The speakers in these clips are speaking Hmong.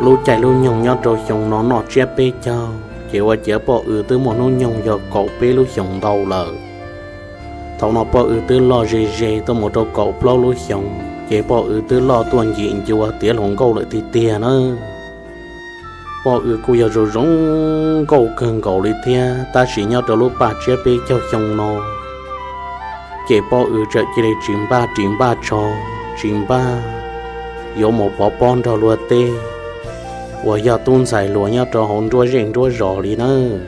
Lub caij lub nyoog nyob rau xyoo no noj tsiab peb caug, ces ua ciav poj W twb muaj hnub nyoog yog kaum peb lub xyoos ntau lawm. Thaum no poj W twb loj ze ze tuaj mus rau kaum plaub lub xyoos, ces poj W twb loj tuaj ncim ncua tiav hluas nkauj lawm tiag tiag na. Poj W kuj yog zoo zoo nkauj kawg nkaus li thiab, tab sis nyob rau lub paj tsiab peb caug xyoo no, ces poj W txawm cia li tsis npaj ris npaj tsho, tsis npaj yuav mus pov pob nrog luag tej uas yog tub ntxhais hluas nyob rau hauv nruab zej nruab zos li nawb.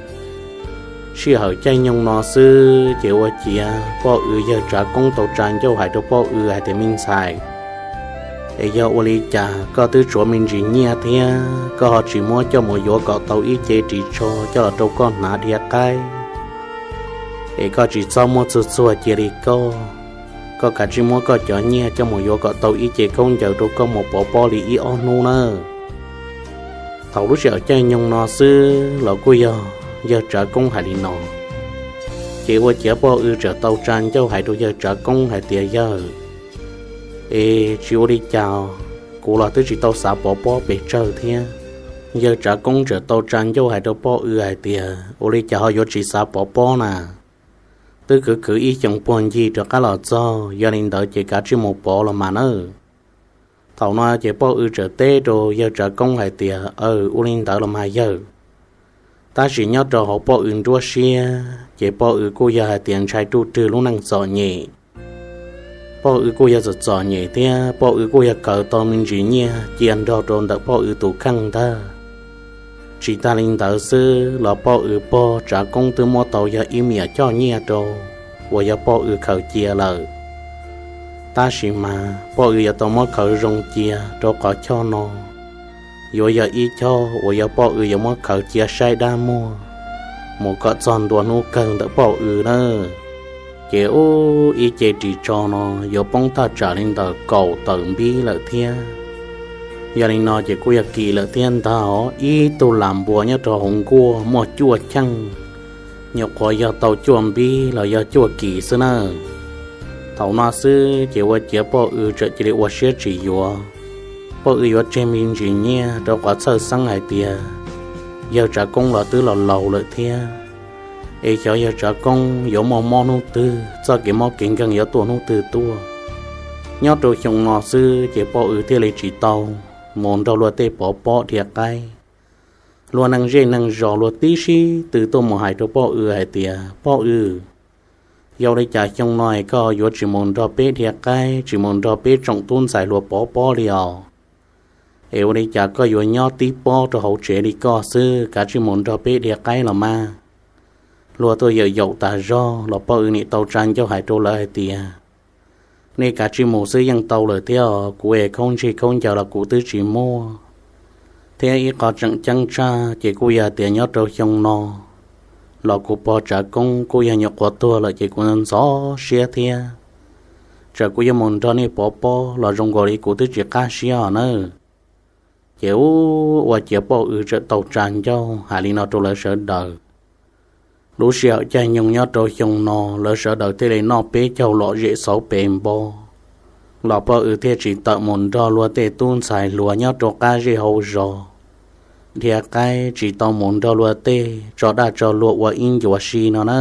Sij hawm caij nyoog no xwb ces ua ciav poj W yawg Tsav Koob tau tsa ncauj hais rau poj W hais tias, Me ntxhais, es yog ua li cas koj twb tshuav me ntsis nyiaj thiab koj ho tsis muab coj mus yuav kom tau ib ce ris tsho coj los rau koj hnav dhia qaib, es koj tsis txhob muab txuag txuag cia li koj, koj kav tsij muab koj cov nyiaj coj mus yuav kom tau ib ce khaub ncaws rau koj mus pov pob li ib ob hnub nawb. Thaum lub sij hawm caij nyoog no xwb los kuj yog yawg Tsav Koob hais li no, ces ua ciav poj W txawm tau tsa ncauj hais rau yawg Tsav Koob hais tias, Yawg, es tsis ua li cas, kuv los twb tsis tau xav pov pob pes tsawg thiab. Yawg Tsav Koob txawm tau tsa ncauj hais rau poj W hais tias, Ua li cas ho yuav tsis xav pov pob na? Twb kwv kwv ib xyoos puag ncig rov qab los txog, yog li ntawd ces kav tsij mus pov los mas nawb. Thaum no ces poj W txawm teb rau yawg Tsav Koob hais tias, Aw, ua li ntawd los mas yawg. Tab sis nyob rau hauv poj W nruab siab ces poj W kuj yog hais tias ntshai ruj rwg lub neej txom nyem. Poj W kuj yog txom txom nyem thiab poj W kuj yog khaws tau me ntsis nyiaj cia nrog rau ntawm poj W tus kheej ntag. Tsis tas li ntawd xwb los poj W pog Tsav Koob twb muab tau yog ib me nyuam choj nyiaj rau uas yog poj W khaws cia lawm. Tab sis mas poj W yuav tau muab khaws zoo cia rau qhov choj no yuav yog ib choj uas yog poj W yuav muab khaws cia saib dab muag mus kom txog ntua hnub kawg ntawm poj W nawb. Ces ub, ib ce ris tsho no yuav poob thaj tsam li ntawm kaum tawm npib lawm thiab. Yog li no ces kuj yog kim lawm thiab ntag, ib tug lam npua nyob rau hauv nkuaj muaj cuaj cheej, nyuam qhuav yog tau cuaj npib los yog cuaj kis xwb na. Thaum no xwb ces ua ciav poj W txawm cia li ua siab tsis yuav, poj W yuav tseg me ntsis nyiaj rau qhov txhawj xeeb hais tias yawg Tsav Koob los twb los laus lawm thiab, es xyov yawg Tsav Koob yuav muaj mob hnub twg, txoj kev mob kev nkeeg yuav tuaj hnub twg tuaj. Nyob rau xyoo no xwb ces poj W thiaj li tsis tau mus nrog luag tej pov pob dhia qaib. Luag neeg zej neeg zos luag tib sib tw tuaj mus hais rau poj W hais tias, Poj W, yog li cas xyoo no es koj yuav tsis mus nrog peb dhia qaib, tsis mus nrog peb tsoom tub ntxhais hluas pov pob li os? Es ua li cas koj yuav nyob tib pob rau hauv tsev li koj xwb, kav tsij mus nrog peb dhia qaib los mas. Luag tuaj yaum yaum tas zog los poj W nim tau tsa ncauj hais rau lawv hais tias, Nej kav tsij mus xwb yeej tau lawm thiab, kuv es khaub ntsig khaub ncaws los kuv twb tsis muaj. Thiab ib qho tseem ceeb tshaj ces kuj yog tias nyob rau xyoo no los kuv pog Tsav Koob kuj yog nyuam qhuav tuag lawm ces kuv ntxhov siab thiab. Txawm kuv yuav mus nrog nej pov pob los zoo nkaus li kuv twb tsis qab siab os nawb. Ces ub, ua ciav poj W txawm tau tsa ncauj hais li no rau lawv sawv daws. Lub sij hawm caij nyoog nyob rau xyoo no lawv sawv daws thiaj li noj peb caug lom zem xauv pes npo, los poj W thiaj tsis tawm mus nrog luag tej tub ntxhais hluas nyob rau qab zej hauv zos dhia qaib, tsis tau mus nrog luag tej tso daj tso luag ua ib ncua si no na.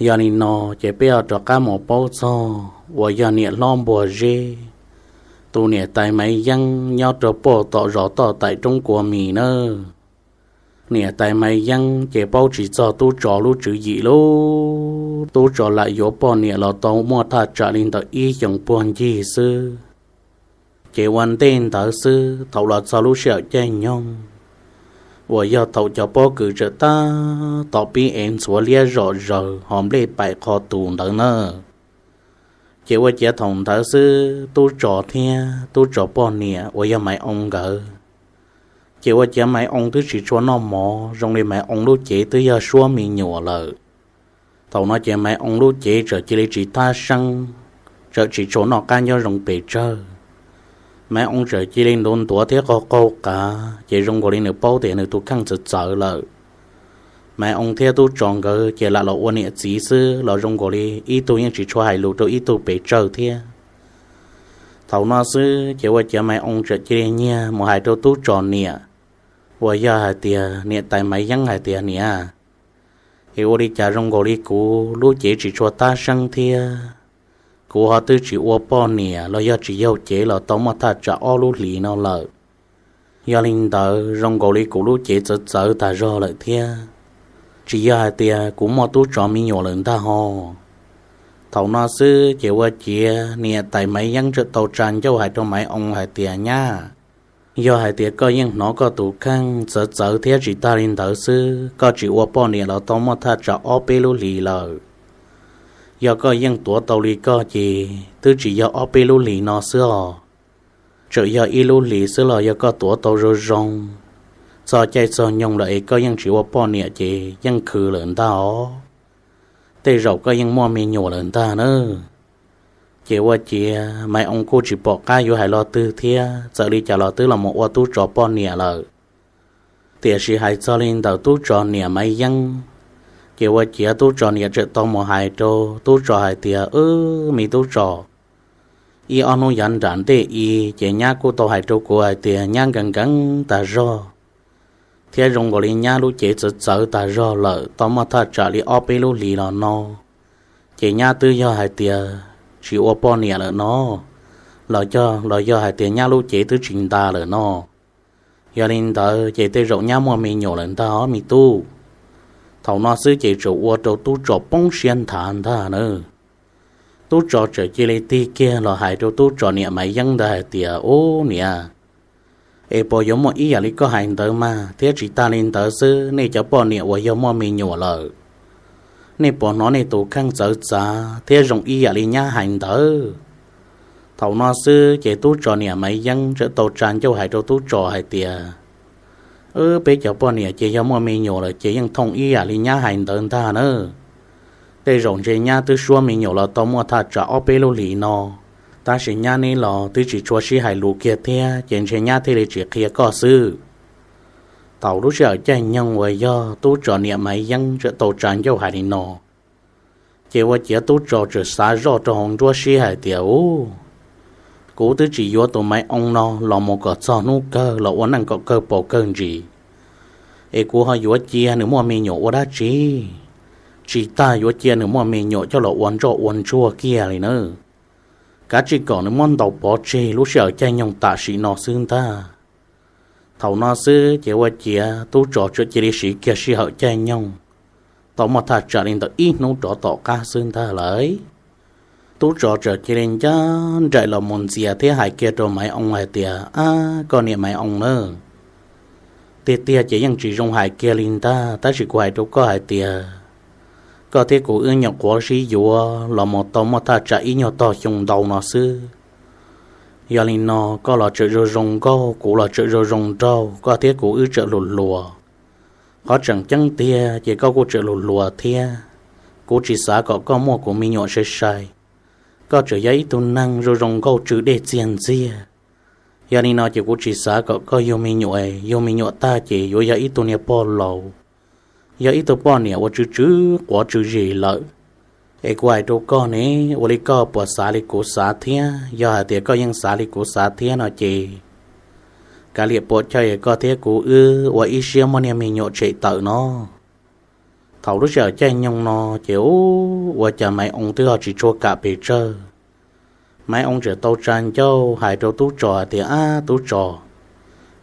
Yog li no ces peb ho rov qab mus paub txog uas yog niam hlob Npuag Zeb, tus niam tais Maiv Yeeb nyob rau pem tom zos toj taim roob kua mis nawb. Niam tais Maiv Yeeb ces paub tsis txog tub Tsov lub tswv yim lauj, tub Tsov lam yuav poj niam los tau muaj thaj tsam li ntawm ib xyoos puag ncig xwb. Ces ua ntej ntawd xwb thaum los txog lub sij hawm caij nyoog uas yog thaum cov pob kws txawm tab tom pib ev ntxhuav liab zom zaws ho nplej paim qho tus ntawd na. Ces ua ciav thaum ntawd xwb tub Tsov thiab tub Tsov poj niam uas yog Maiv Oo nkawd, ces ua ciav Maiv Oo twb tsis tshua noj mov, zoo li Maiv Oo lub cev twb yog suab me nyuam lawm. Thaum no ces Maiv Oo lub cev txawm cia li tsis thab seeb, txawm tsis tshua noj qab nyob zoo pes tsawg. Maiv Oo txawm cia li ntuav ntuav thiab qaug qaug qav, ces zoo nkaus li nws paub tias nws tus kheej txawv txawv lawm. Maiv Oo thiab tub Tsov nkawd ces lam los ua niam txiv xwb los zoo nkaus li ib tug yeej tsis tshua hais lus rau ib tug pes tsawg thiab. Thaum no xwb ces ua ciav Maiv Oo txawm cia li nyiag mus hais rau tub Tsos niam, uas yog hais tias niam tais Maiv Yeeb hais tias, Niam, es ua li cas zoo nkaus li kuv lub cev tsis tshua tab seeb thiab, kuv ho twb tsis ua poj niam los yog tsis yaug cev los tau muaj thaj tsam ob lub hlis no lawm. Yog li ntawd zoo nkaus li kuv lub cev txawv txawv tas zog lawm thiab, tsis yog hais tias kuv muaj tub Tsos me nyuam lawm ntag ho. Thaum no xwb ces ua ciav niam tais Maiv Yeeb txawm tau tsa ncauj hais rau Maiv Oo hais tias, Nyab, yog hais tias koj yeej hnov koj tus kheej txawv txawv thiab tsis tag li ntawd xwb, koj tsis ua poj niam los tau muaj thaj tsam ob peb lub hlis lawm. Yog koj yeej tuav tau li koj ces twb tsis yog ob peb lub hlis no xwb os. Txawm yog ib lub hlis xwb los yog koj tuav tau zoo zoo, txog caij txog nyoog lawm es koj yeej tsis ua poj niam ces yeej khwv lawm ntag os. Tej zaum koj yeej muaj me nyuam lawm ntag na. Ces ua ciav Maiv Oo kuj tsis pom qab yuav hais lo twg thiab, txawm li cas los twb los mus ua tub Tsos poj niam lawm. Tiam sis hais txog li ntawm tub Tsos niam Maiv Yeeb, ces ua ciav tub Tsos niam txawm tau mus hais rau tub Tsos hais tias, Wb, me tub Tsos, ib ob hnub yav nram ntej i ces nyab kuj tau hais rau kuv hais tias nyab nkees nkees tas zog thiab zoo nkaus li nyab lub cev txawv txawv tas zog lawm tau muaj thaj tsam li ob peb lub hlis los no, ces nyab twb yog hais tias tsis ua poj niam lawm no, los yog, los yog hais tias nyab lub cev twb tsis ntas lawm no. Yog li ntawd ces tej zaum nyab muaj me nyuam lawm ntag os me tub. Thaum no xwb ces txawm ua rau tub Tsos poob siab nthav ntag na. Tub Tsos txawm cia li tig kiag los hais rau tub Tsos niam Maiv Yeeb ntawd hais tias, Ub niam, es puas yuav muaj ib yam li koj hais ntawd mas, thiab tsis tag li ntawd xwb, nej cov poj niam uas yog muaj me nyuam lawm, nej puas hnov nej tus kheej txawv txav thiab zoo ib yam li nyab hais ntawd? Thaum no xwb ces tub Tsos niam Maiv Yeeb txawm tau tsa ncauj hais rau tub Tsos hais tias, Wb, peb cov poj niam ces yog muaj me nyuam lawm ces yeej thooj ib yam li nyab hais ntawd ntag na. Tej zaum ntshe nyab twb suab me nyuam los tau muaj thaj tsam ob peb lub hlis no, tab sis nyab neb los twb tsis tshua sib hais lus kiag thiab ces ntshe nyab thiaj li tsis qhia koj xwb. Thaum lub sij hawm caij nyoog uas yog tub Tsos niam Maiv Yeeb txawm tau tsa ncauj hais li no, ces ua ciav tub Tsos txawm xav zoj rau hauv nruab siab hais tias, Ub, kuv twb tsis yuav tus Maiv Oo no los mus kom txog hnub kawg los ua neej kom kawg paus kawg ntsis, es kuv ho yuav cia nws muaj me nyuam ua dab tsi? Tsis tas yuav cia nws muaj me nyuam coj los ua ntsoj ua ntsuag kiag li na. Kav tsij kom nws muab ntaus pov tseg lub sij hawm caij nyoog tam sim no xwb ntag. Thaum no xwb ces ua ciav tub Tsos txawm cia li siv kiag sij hawm caij nyoog tau muaj thaj tsam li ntawm ib hnub rov tom qab xwb ntag lauj. Tub Tsos txawm cia li ncaj nraim los mus ntxias thiab hais kiag rau Maiv Oo hais tias, Ab, koj niam Maiv Oo na, tiag tiag ces yeej tsis zoo hais kiag li ntag, tab sis kuv hais rau koj hais tias, koj thiab kuv wb nyuam qhuav sib yuav los mus tau muaj thaj tsam ib nyuag tog xyoo ntau no xwb. Yog li no koj los tseem zoo zoo nkauj, kuv los tseem zoo zoo nraug, koj thiab kuv wb tseem hluas hluas. Qhov tseem ceeb tiag ces koj kuj tseem hluas hluas thiab. Kuv tsis xav kom koj muaj kuv me nyuam sai sai. Koj tseem yog ib tug neeg zoo zoo nkauj tsw dej txiag ntxiag. Yog li no ces kuv tsis xav kom koj yug me nyuam, yug me nyuam tag ces yuav yog ib tug niag pog laus, yog ib tug poj niam uas tsw tsw quav tsw zis lawm. Es kuv hais rau koj ne, ua li koj puas xav li kuv xav thiab? Yog hais tias koj yeej xav li kuv xav thiab no ces kav liam puam chawj, koj thiab kuv wb ua ib siab muaj niag me nyuam tshem tawm no. Thaum lub sij hawm caij nyoog no ces ua cas Maiv Oo twb ho tsis tshua kam pes tsawg. Maiv Oo tseem tau tsa ncauj hais rau tub Tsos hais tias, Ab tub Tsos,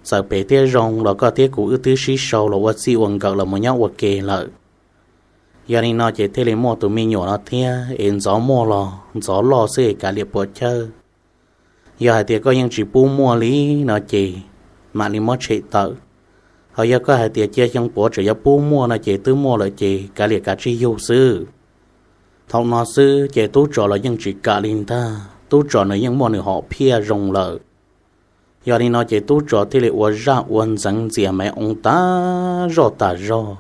txawm phem thiab zoo los koj thiab kuv wb twb sib sau los ua txij ua nkawm los mus nyob ua ke lawm. Yog li no ces thiaj li muaj tus me nyuam no thiab, es ntxov muaj los ntxov loj xwb es kav liam puam chawj. Yog hais tias koj yeej tsis pub muaj li no ces mam li muab tshem tawm. Ho yog koj hais tias cia xyoo puav tseem yuav pub muaj no ces twb muaj lawm ces kav liam kav tsij yug xwb. Thaum no xwb ces tub Tsos los yeej tsis kam li ntag, tub Tsos nws yeej muaj nws hom phiaj zoo lawm. Yog li no ces tub Tsos thiaj li ua zaj ua ntxeev ntxias Maiv Oo tas zoj tas zog.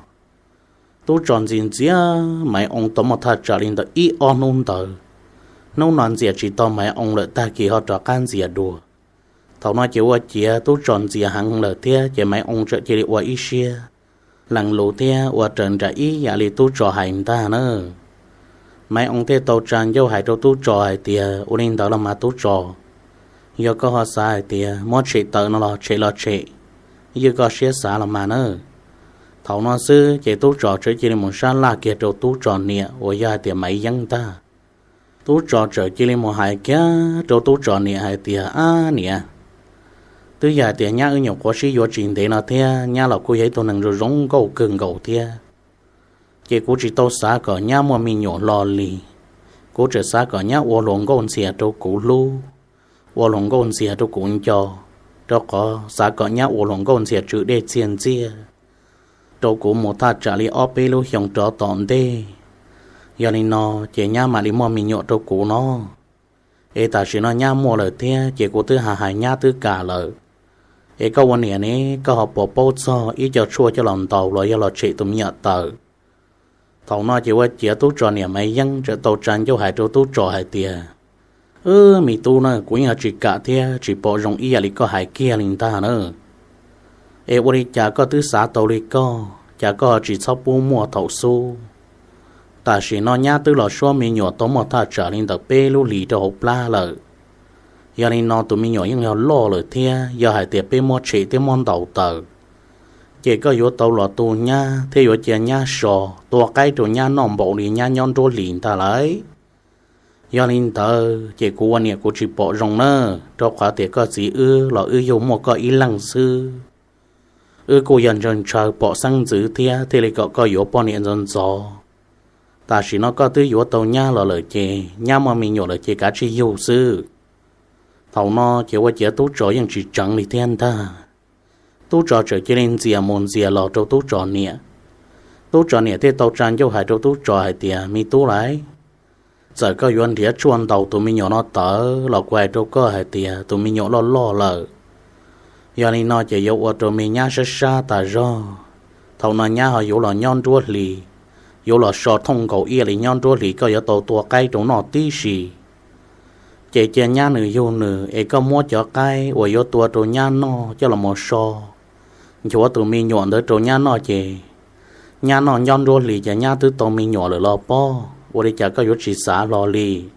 Tub Tsos ntxias ntxias Maiv Oo tau muaj thaj tsam li ntawm ib ob hnub ntawd. Hnub no ntxias tsis tau Maiv Oo lawm, tag kis ho rov qab ntxias dua. Thaum no ces ua ciav tub Tsos ntxias heev lawm thiab ces Maiv Oo txawm cia li ua ib siab lees lus thiab ua raws nraim ib yam li tub Tsos hais ntag na. Maiv Oo thiaj tau tsa ncauj hais rau tub Tsos hais tias, Ua li ntawd los mas tub Tsos, Yog koj ho xav hais tias muab tshem tawm no los tshem los tshem, ywj koj siab xav los mas na. Thaum no xwb ces tub tso txawm cia li mus sab laj kiag rau tub tso niam uas yog hais tias Maiv Yeeb ntag. Tub tso txawm cia li mus hais kiag rau tub tso niam hais tias, Ab niam, twb yog hais tias nyab wb nyuam qhuav sib yuav tsis ntev no thiab nyab los kuj yog ib tug neeg zoo zoo nkauj kawg nkaus thiab. Ces kuv tsis tau xav kom nyab muaj me nyuam hlo li. Kuv tseem xav kom nyab ua hluas nkauj ntxias rau kuv hlub, ua hluas nkauj ntxias rau kuv nco, rau qhov xav kom nyab ua hluas nkauj ntxias tswm dej txiag ntxiaj rau kuv mus thaj tsam li ob peb lub xyoo rov tom ntej. Yog li no ces nyab mam li muaj me nyuam rau kuv no. Es tam sim no nyab muaj lawm thiab ces kuv twb hais hais nyab twb kam lawm. Es koj ua niam ne, koj ho puas paub txog ib co tshuaj coj los ntaus los yog los tshem tus me nyuam tawm? Thaum no ces ua ciav tub tso niam Maiv Yeeb txawm tau tsa ncauj hais rau tub tso hais tias, Wb me tub na, kuv yeej tsis kam thiab tsis pom zoo ib yam li koj hais kiag li ntag na. Es ua li cas koj twb xav tau li koj, cas koj ho tsis txhob pub muaj thaum xub? Tam sim no nyab twb los suab me nyuam tau muaj thaj tsam li ntawm peb lub hlis rau hauv plab lawm. Yog li no tus me nyuam yeej yog loj lawm thiab, yog hais tias peb muab tshem thiab muab ntaus tawm, ces koj yuav tau los tu nyab thiab yuav cia nyab so, tua qaib rau nyab noj npaum li nyab nyob nruab hlis ntag lauj. Yog li ntawd ces kuv ua niam kuv tsis pom zoo na, rau qhov tias koj txiv wb los wb yug muaj koj ib leeg xwb. Wb kuj yog ntshaw ntshaw pom xeeb ntxwv thiab thiaj li kom koj yuav poj niam ntxov ntxov. Tam sim no koj twb yuav tau nyab los lawm ces nyab muaj me nyuam lawm ces kav tsij yug xwb. Thaum no ces ua ciav tub tso yeej tsis tseev li thiab ntag. Tub tso txawm cia li ntxias mus ntxias los rau tub tso niam. Tub tso niam thiaj tau tsa ncauj hais rau tub tso hais tias, Me tub lauj, txawm koj yuav nrhiav tshuaj ntaus tus me nyuam no tawm los kuv hais rau koj hais tias tus me nyuam loj loj lawm. Yog li no ces yuav ua rau me nyab sab sab tas zog. Thaum no nyab ho yuav los nyob nruab hlis, yuav los so thooj nkaus ib yam li nyob nruab hlis, koj yuav tau tua qaib rau noj tib si. Ces cia nyab nws yug nws es koj muab cov qaib uas yuav tua rau nyab noj coj los mus so, nchuav tus me nyuam ntawd rau nyab noj ces nyab noj nyob nruab hlis ces nyab twb tau me nyuam lawm los pob, ua li cas koj yuav tsis xav hlo li?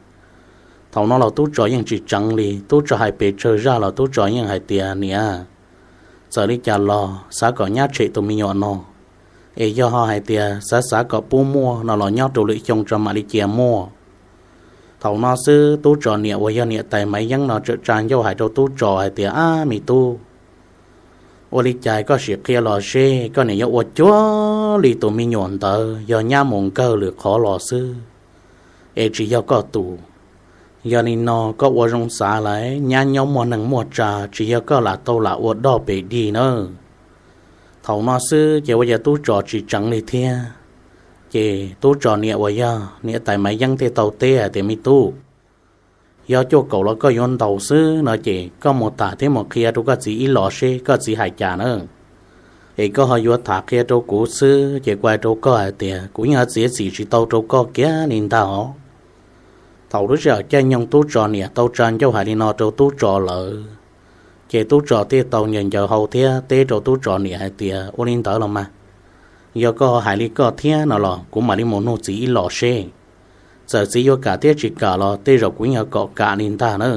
Thaum no los tub tso yeej tsis tseev li, tub tso hais pes tsawg zaj los tub tso yeej hais tias, Niam, txawm li cas los xav kom nyab tshem tus me nyuam no, es yog ho hais tias xav xav kom pub muaj no los nyob rau lwm xyoo tso mam li cia muaj. Thaum no xwb tub tso niam uas yog niam tais Maiv Yeeb no txawm tsa ncauj hais rau tub tso hais tias, Ab me tub, ua li cas koj sim qhia los seb koj niam yuav ua cuag li tus me nyuam ntawd yog nyab mus nkawg lwm qhov los xwb, es tsis yog koj tus. Yog li no koj ua zoo xav lawm, nyab nyob muaj neeg muaj tsav, tsis yog koj lam tau lam ua dog pes dig nawb. Thaum no xwb ces ua cas tub tso tsis tseev li thiab. Ces tub tso niam uas yog niam tais Maiv Yeeb thiaj tau teb hais tias, Me tub, yog cuaj kaum los koj yuav ntaus xwb no ces koj mus tham thiab mus qhia rau koj txiv ib los seb koj txiv hais cas na. Es koj ho yuav tham qhia rau kuv xwb ces kuv hais rau koj hais tias kuv yeej ho txiav txim tsis tau rau koj kiag li ntag os. Thaum lub sij hawm caij nyoog tub tso niam tau tsa ncauj hais li no rau tub tso lawm, ces tub tso thiaj tau ncaws ncaws hau thiab teb rau tub tso niam hais tias, Ua li ntawd los mas, yog koj ho hais li koj thiab no los kuv mam li mus nug txiv ib los seb. Txawm txiv yuav kam thiab tsis kam los tej zaum kuv yeej yuav kom kam li ntag na.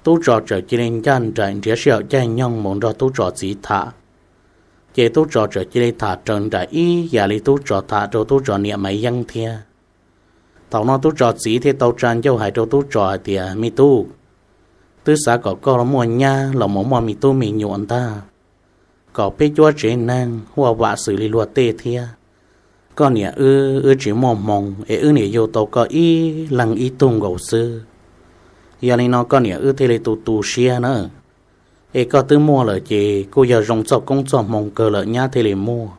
Tub tso txawm cia li ncaj nraim nrhiav sij hawm caij nyoog mus nrog tub tso txiv tham. Ces tub tso txawm cia li tham raws nraim ib yam li tub tso tham rau tub tso niam Maiv Yeeb thiab. Thaum no tub tso txiv thiaj tau tsa ncauj hais rau tub tso hais tias, Me tub, twb xav kom koj muaj nyab los mus muaj me tub me nyuam ntag, kom peb cuab tsev neeg huaj vam xws li luag tej thiab. Koj niam wb, wb tsis muaj hmoo es wb niam yug tau koj ib leeg ib tug nkaus xwb. Yog li no koj niam wb thiaj li tu tu siab na. Es koj twb muaj lawm ces kuj yog zoo txoj koob txoj hmoo kawg lawm nyab thiaj li muaj.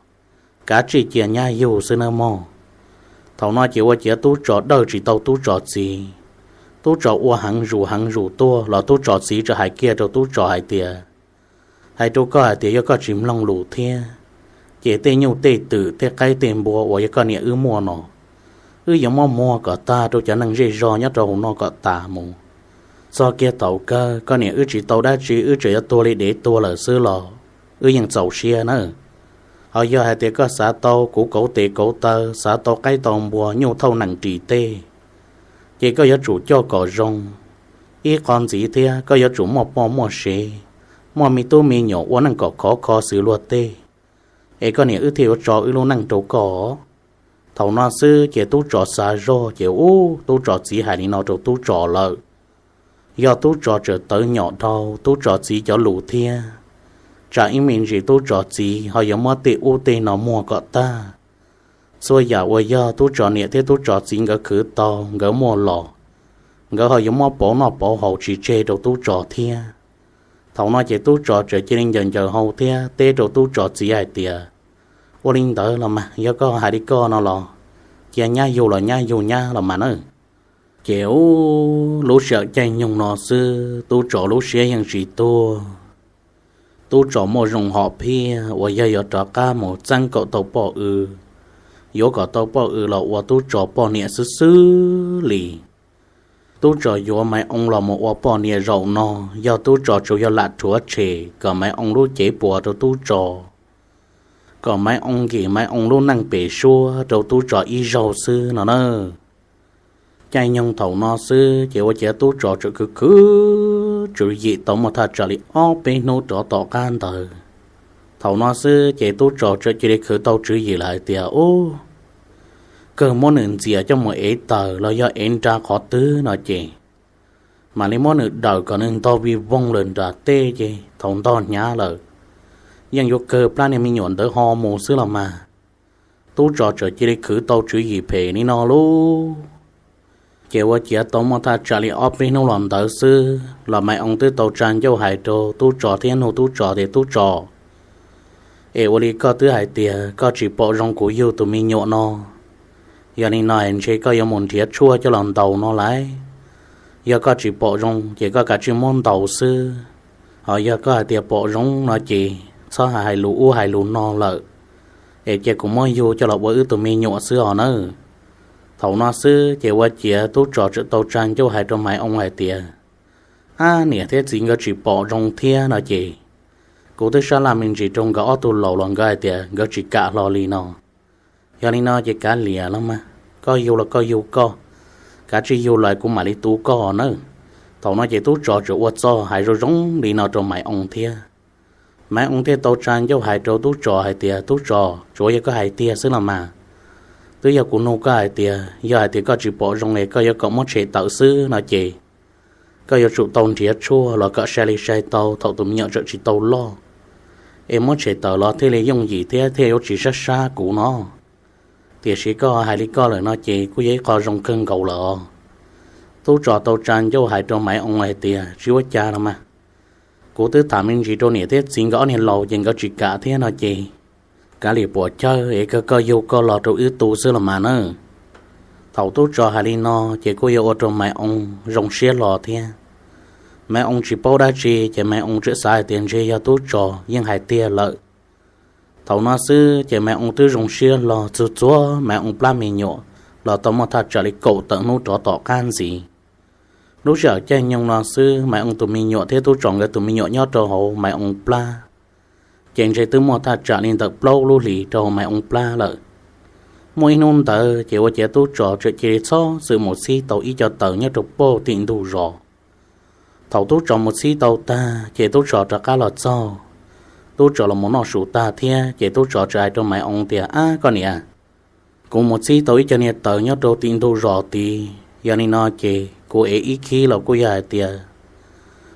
Kav tsij cia nyab yug xwb nawb mog. Thaum no ces ua ciav tub tso dawj tsis tau tub tso txiv. Tub tso ua heev zus heev zus tuaj los tub tso txiv txawm hais kiag rau tub tso hais tias, Hais rau koj hais tias yog koj tsis mloog lus thiab, ces tej nyuj tej twm tej qaib tej npua uas yog koj niam wb muaj no, wb yuav muab muag kom tag rau cov neeg zej zog nyob rau hauv no kom tas mus. Txog kiag thaum kawg koj niam wb tsis tau dab tsi, wb tseem yuav tuag li dev tuag lawm xwb los wb yeej txaus siab na. Ho yog hais tias koj xav tau kuv kauv tes kauv taw, xav tau qaib tau npua nyuj thauj nees ris tej, ces koj yuav tsum coj kom zoo. Ib qho ntxiv thiab koj yuav tsum muaj poj muaj sev, muaj me tub me nyuam ua neej kom khov kho xws luag tej, es koj niam wb thiaj yuav tso wb lub neej rau koj. Thaum no xwb ces tub tsov xav zog ces ub, tub tsov txiv hais li no rau tub tsov lawm. Yog tub tsov txawm tawv nyom dhau tub tsov txiv cov lus thiab, tsam ib me ntsis tub tsov txiv ho yuav muab tej ub tej no muag kom tag. Txhua yam uas yog tub tsov niam thiab tub tsov txiv nkawd khwv tau nkawd muaj los, nkawd ho yuav muab pauv noj pauv haus tsis tseg rau tub tsov thiab. Thaum no ces tub tsov txawm cia li ncaws ncaws hau thiab teb rau tub tsov txiv hais tias, ua li ntawd los mas yog koj hais li koj no los, cia nyab yug los nyab yug nyab los mas na. Ces ub, lub sij hawm caij nyoog no xwb tub tsov lub siab yeej tsis tuag. Tub tsov muaj zoo hom phiaj uas yog yuav rov qab mus txeeb kom tau poj w, yuav kom tau poj w los ua tub tsov poj niam xwb xwb li. Tub tsov yuav Maiv Oo los mus ua poj niam zaum no, yog tub tsov tsuas yog lam rhuav tshem kom Maiv Oo lub cev puas rau tub tsov, kom Maiv Oo nkim Maiv Oo lub neej pem suab rau tub tsov ib zaug xwb no na. Caij nyoog thaum no xwb ces ua ciav tub tsov txawm khwv khwv tswv yim tau muaj thaj tsam li ob peb hnub rov tom qab ntawd. Thaum no xwb ces tub tsov txawm cia li khwv tau tswv yim lawm hais tias ub, kawg muab nws ntxias coj mus ev taws los yog ev nra qhov twg no ces mam li muab nws dawm kom nws ntog vij voog lawm nram tej ces thaum ntog hnyav lawm, yeej yuav kawg plab niag me nyuam ntawd ho mus xwb los mas. Tub tsov txawm cia li khwv tau tswv yim phem li no lauj. Ces ua ciav tau muaj thaj tsam li ob peb hnub los ntawd xwb los Maiv Oo twb tau tsa ncauj hais rau tub tsov thiab nug tub tsov tias, tub tsov, es ua li koj twb hais tias koj tsis pom zoo kuv yug tus me nyuam no, yog li no ntshe koj yuav mus nrhiav tshuaj coj los ntaus no lauj. Yog koj tsis pom zoo ces koj kav tsij muab ntaus xwb, ho yog koj hais tias pom zoo no ces txhob hais lus ub hais lus no lawm, es cia kuv muab yug coj los ua wb tus me nyuam xwb os nawb. Thaum no xwb ces ua ciav tub tsov txawm tau tsa ncauj hais rau Maiv Oo hais tias, ab, niam thiab txiv nkawd tsis pom zoo thiab no ces kuv twb sab laj me ntsis rau nkawd ob tug laus los nkawd hais tias nkawd tsis kam hlo li no. Yog li no ces kav liam los mas, koj yug los koj yug koj, kav tsij yug los kuv mam li tu koj nawb. Thaum no ces tub tsov txawm ua txuj hais zoo zoo li no rau Maiv Oo thiab. Maiv Oo thiaj tau tsa ncauj hais rau tub tsov hais tias, tub tsov, tsuav yog koj hais tiag xwb los mas, twb yog kuv nug koj hais tias yog hais tias koj tsis pom zoo es koj yuav kom muab tshem tawm xwb no ces koj yuav tsum tau nrhiav tshuaj los kom sai li sai tau thaum tus me nyuam txawm tsis tau loj, es muab tshem tawm los thiaj li yooj yim thiab thiaj yuav tsis sab sab kuv no. Tiam sis koj hais li koj lawm no ces kuj yog ib qho zoo kawg nkaus lawm os. Tub tsov tau tsa ncauj hais rau Maiv Oo hais tias, tsis ua cas los mas, kuv twb tham me ntsis rau niam thiab txiv nkawd ob niag laus ces nkawd tsis kam thiab no ces kav liam puas chawj es kawg koj yug koj los rau wb tu xwb los mas nawb. Thaum tub tsov hais li no ces kuj yog ua rau Maiv Oo zoo siab hlo thiab. Maiv Oo tsis paub dab tsi ces Maiv Oo txawm xav hais tias ntshe yog tub tsov yeej hais tiag lawm. Thaum no xwb ces Maiv Oo twb zoo siab hlo txug txuag Maiv Oo plab me nyuam los tau muaj thaj tsam li kaum tawm hnub rov tom qab ntxiv. Lub sij hawm caij nyoog no xwb Maiv Oo tus me nyuam thiab tub tsov nkawd tus me nyuam nyob rau hauv Maiv Oo plab, ces ntshe twb muaj thaj tsam li ntawm plaub lub hlis rau hauv Maiv Oo plab lawm. Muaj ib hnub ntawd ces ua ciav tub tsov txawm cia li txhob txwm mus txhib tau ib co taws nyob rau puag tim ntug zos. Thaum tub tsov mus txhib tau tag ces tub tsov rov qab los txog. Tub tsov los mus noj su tag thiab ces tub tsov txawm hais rau Maiv Oo tias, ab, koj niam, kuv mus txhib tau ib co niag taws nyob rau tim ntug zos tid, yog li no ces kuv ev ib khib los kuj yog hais tias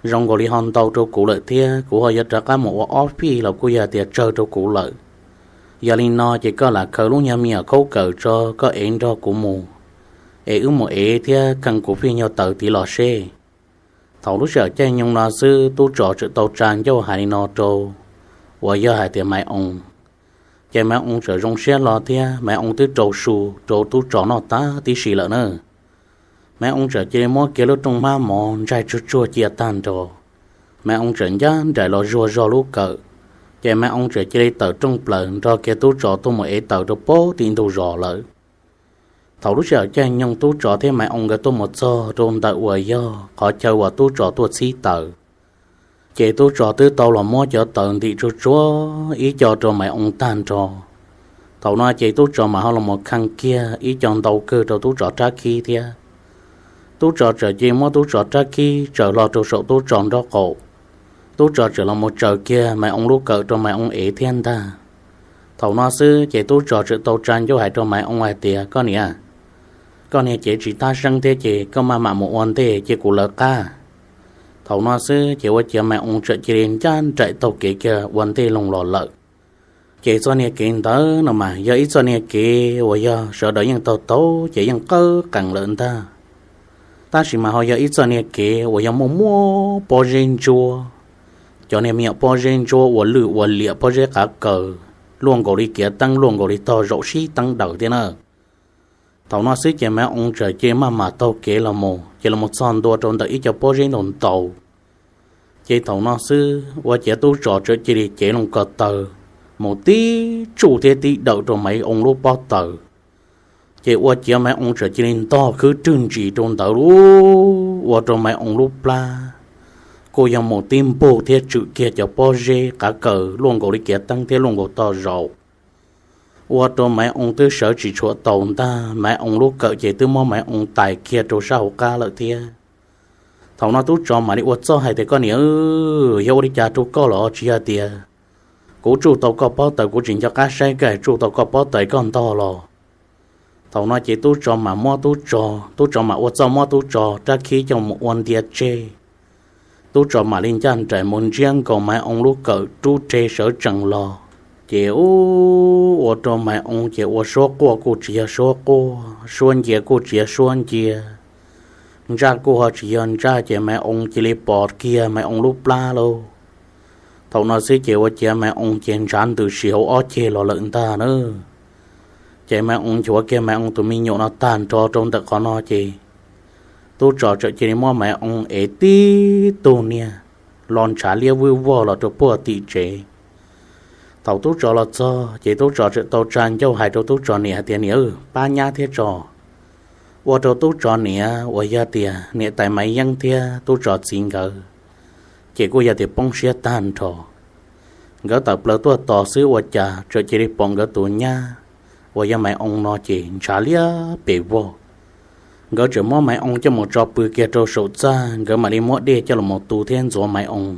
zoo nkaus li ho ntau rau kuv lawm thiab kuv ho yuav rov qab mus ua ob fij los kuj yog hais tias tsawg rau kuv lawm. Yog li no ces koj lam khaws lub nyuag me nyuam khaub kawm tso, koj ev nrog kuv mus, es wb mus ev thiab kheej kuv fij nyuag taws tid los seb. Thaum lub sij hawm caij nyoog no xwb tub tsov txawm tau tsa ncauj hais li no rau uas yog hais tias Maiv Oo. Ces Maiv Oo txawm zoo siab hlo thiab Maiv Oo twb rau su rau tub tsov noj tag tib si lawm na. Maiv Oo txawm cia li muab kiag lub rooj hmab mov ntsaig tsuag tsuag cia tag nrho. Maiv Oo txawm ncaj nraim los zuag zog lub kawm, ces Maiv Oo txawm cia li tawm rooj plaws nrog kiag tub tsov tuaj mus ev taws rau puag tim ntug zos lawm. Thaum lub sij hawm caij nyoog tub tsov thiab Maiv Oo nkawd tuaj mus txog rau ntawm uas yog qhov chaw uas tub tsov tuaj txhib taws, ces tub tsov twb tau los muab cov taws ntim tsuag tsuag ib co rau Maiv Oo tag nrho. Thaum no ces tub tsov mam ho los mus kheej kiag ib co ntau kawg rau tub tsov rab khib thiab. Tub Tso txawm cia li muab Tub Tso rab khib tsaws hlo rau saum Tub Tso nraub qaum. Tub Tso txawm los mus tsaws kiag Maiv Oo lub kawm rau Maiv Oo ev thiab ntag. Thaum no xwb ces Tub Tso txawm tau tsa ncauj hais rau Maiv Oo hais tias, Koj niam, koj niag cev tsis tab seeb thiab ces koj maj mam mus ua ntej cia kuv lawv qab. Thaum no xwb ces ua ciav Maiv Oo txawm cia li ncaj nraim taug kev kiag ua ntej loo los lawm. Ces txoj niag kev ntawd no mas yog ib txoj niag kev uas yog sawv daws yeej taug taug ces yeej qawb qees lawm ntag. Tab sis mas ho yog ib txoj niag kev uas yog muaj muaj pob zeb ntsuab, cov niag me nyuam pob zeb ntsuab ua lwj ua liam pob zeb qav kaws luaj nkaus li kiav teeb luaj nkaus li tog zaum sib teeb daws thiab na. Thaum no xwb ces Maiv Oo txawm cia li maj mam taug kev los mus ces los mus txog ntua rau ntawm ib co pob zeb ntau ntau. Ces thaum no xwb ua ciav Tub Tso txawm cia li cev loo ko taw mus tib tsuj thiab tib dawm rau Maiv Oo lub pob taws. Ces ua ciav Maiv Oo txawm cia li ntog khwb rwg ntsis rau ntawd lub, ua rau Maiv Oo lub plab kuj yog mus tib npug thiab tswm kiag cov pob zeb qav kaws luaj nkaus li kiav teeb thiab luaj nkaus tog zaum. Ua rau Maiv Oo twb sawv tsis tshua tau ntag, Maiv Oo lub kawm ces twb muab Maiv Oo tais kiag rau sab hauv qab lawm thiab. Thaum no Tub Tso mam li ua txuj hais tias, Koj niam, yog ua li cas rau koj los tsis yog tias kuv tsuj tau koj pob taws, kuv tsis nco qab saib koj tsuj tau koj pob taws koj ntog los. Thaum no ces Tub Tso mam muab Tub Tso, Tub Tso mam ua txuj muab Tub Tso rab khib coj mus ua ntia tseg. Tub Tso mam li ncaj nraim mus ntsiab nkaus Maiv Oo lub kawm rub rhe sawv tsees los. Ces ua rau Maiv Oo ces ua suab quaj kuj tsis yog suab quaj, suab ncia kuj tsis yog suab ncia, ntsaj kuj ho tsis yog ntsaj, ces Maiv Oo cia li pom kiag Maiv Oo lub plab lauj. Thaum no xwb ces ua ciav Maiv Oo ces ntshav ntws si hauv ob ceg los lawm ntag na. Ces Maiv Oo nchuav kiag Maiv Oo tus me nyuam no tag nrho rau ntawm qhov no ces Tub Tso txawm cia li muab Maiv Oo ev tib tug niag los ntshav liab vwj vog los rau puag tim tsev. Thaum Tub Tso los txog ces Tub Tso txawm tau tsa ncauj hais rau Tub Tso niam hais tias, Niam, pab nyab thiab tso. Ua rau Tub Tso niam uas yog tias niam tais Maiv Yeeb thiab Tub Tso txiv nkawd ces kuj yog tias poob siab tag nrho. Nkawd tawm plaws tuaj tos xwb ua cas txawm cia li pom nkawd tus nyab uas yog Maiv Oo no ces ntshav liab pes vog. Nkawd txawm muab Maiv Oo coj mus tso pw kiag rau saum txaj, nkawd mam li muab dej coj los mus tu thiab ntxuav Maiv Oo.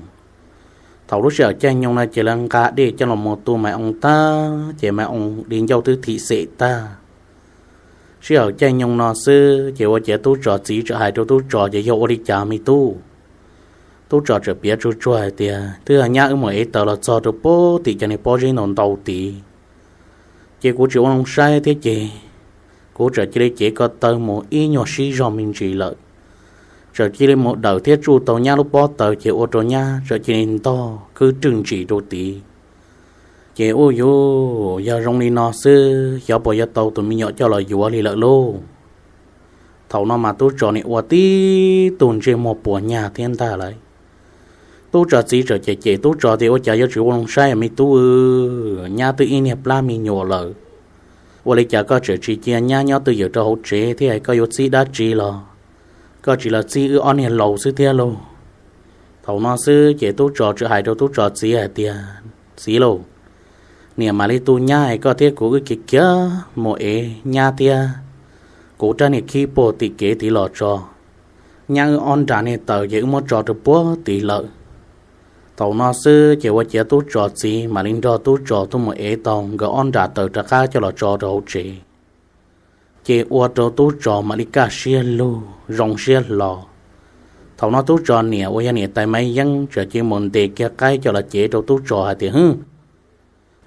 Thaum lub sij hawm caij nyoog no ces lawv nqa dej coj los mus tu Maiv Oo tag ces Maiv Oo di ncauj twb thim xem tag. Sij hawm caij nyoog no xwb ces ua ciav Tub Tso txiv txawm hais rau Tub Tso ces, Yog ua li cas me tub? Tub Tso txawm piav tsuag tsuag hais tias, Twb yog nyab wb mus ev taws los txog rau puag tim cov niag pob zeb ntau ntau tid, ces kuv tsis ua loo saib thiab ces kuv txawm cia li cev ko taw mus ib nyuag sib zog me ntsis lawm. Txawm cia li mus dawm thiab tsuj tau nyab lub pob taws ces ua rau nyab txawm cia li ntog khwb rwg ntsis rau tid. Ces ua yuv, yog zoo li no xwb xyov puas yuav tau tus me nyuam coj los yuav li lawm lauj. Thaum no mas Tub Tso niam ua tib tug ntsej muag puas nyag thiab ntag lauj. Tub Tso txiv txawm cem cem Tub Tso tias, Ua cas yuav tsis ua loo saib me tub, nyab twb ib niag plab me nyuam lawm, ua li cas koj tseem tsis cia nyab nyob twj ywm rau hauv tsev thiab, koj yuav txib dab tsi los koj tsis los txib wb ob niag laus xwb thiab lauj? Thaum no xwb ces Tub Tso txawm hais rau Tub Tso txiv hais tias, Txiv lauj, niam mam li tu nyab es koj thiab kuv wb kiv kiag mus ev nyab thiab kuv rab niag khib puag tim kev tid los tso. Nyab wb ob nra niag taws ces wb muab tso rau puag tid lawm. Thaum no xwb ces ua ciav Tub Tso txiv mam li nrog Tub Tso tuaj mus ev tau nkawd ob nra taws rov qab coj los tso rau hauv tsev. Ces ua rau Tub Tso mam li kaj siab lug zoo siab hlo. Thaum no Tub Tso niam uas yog niam tais Maiv Yeeb txawm cia li mus ntes kiag qaib coj los cev rau Tub Tso hais tias, Hwb,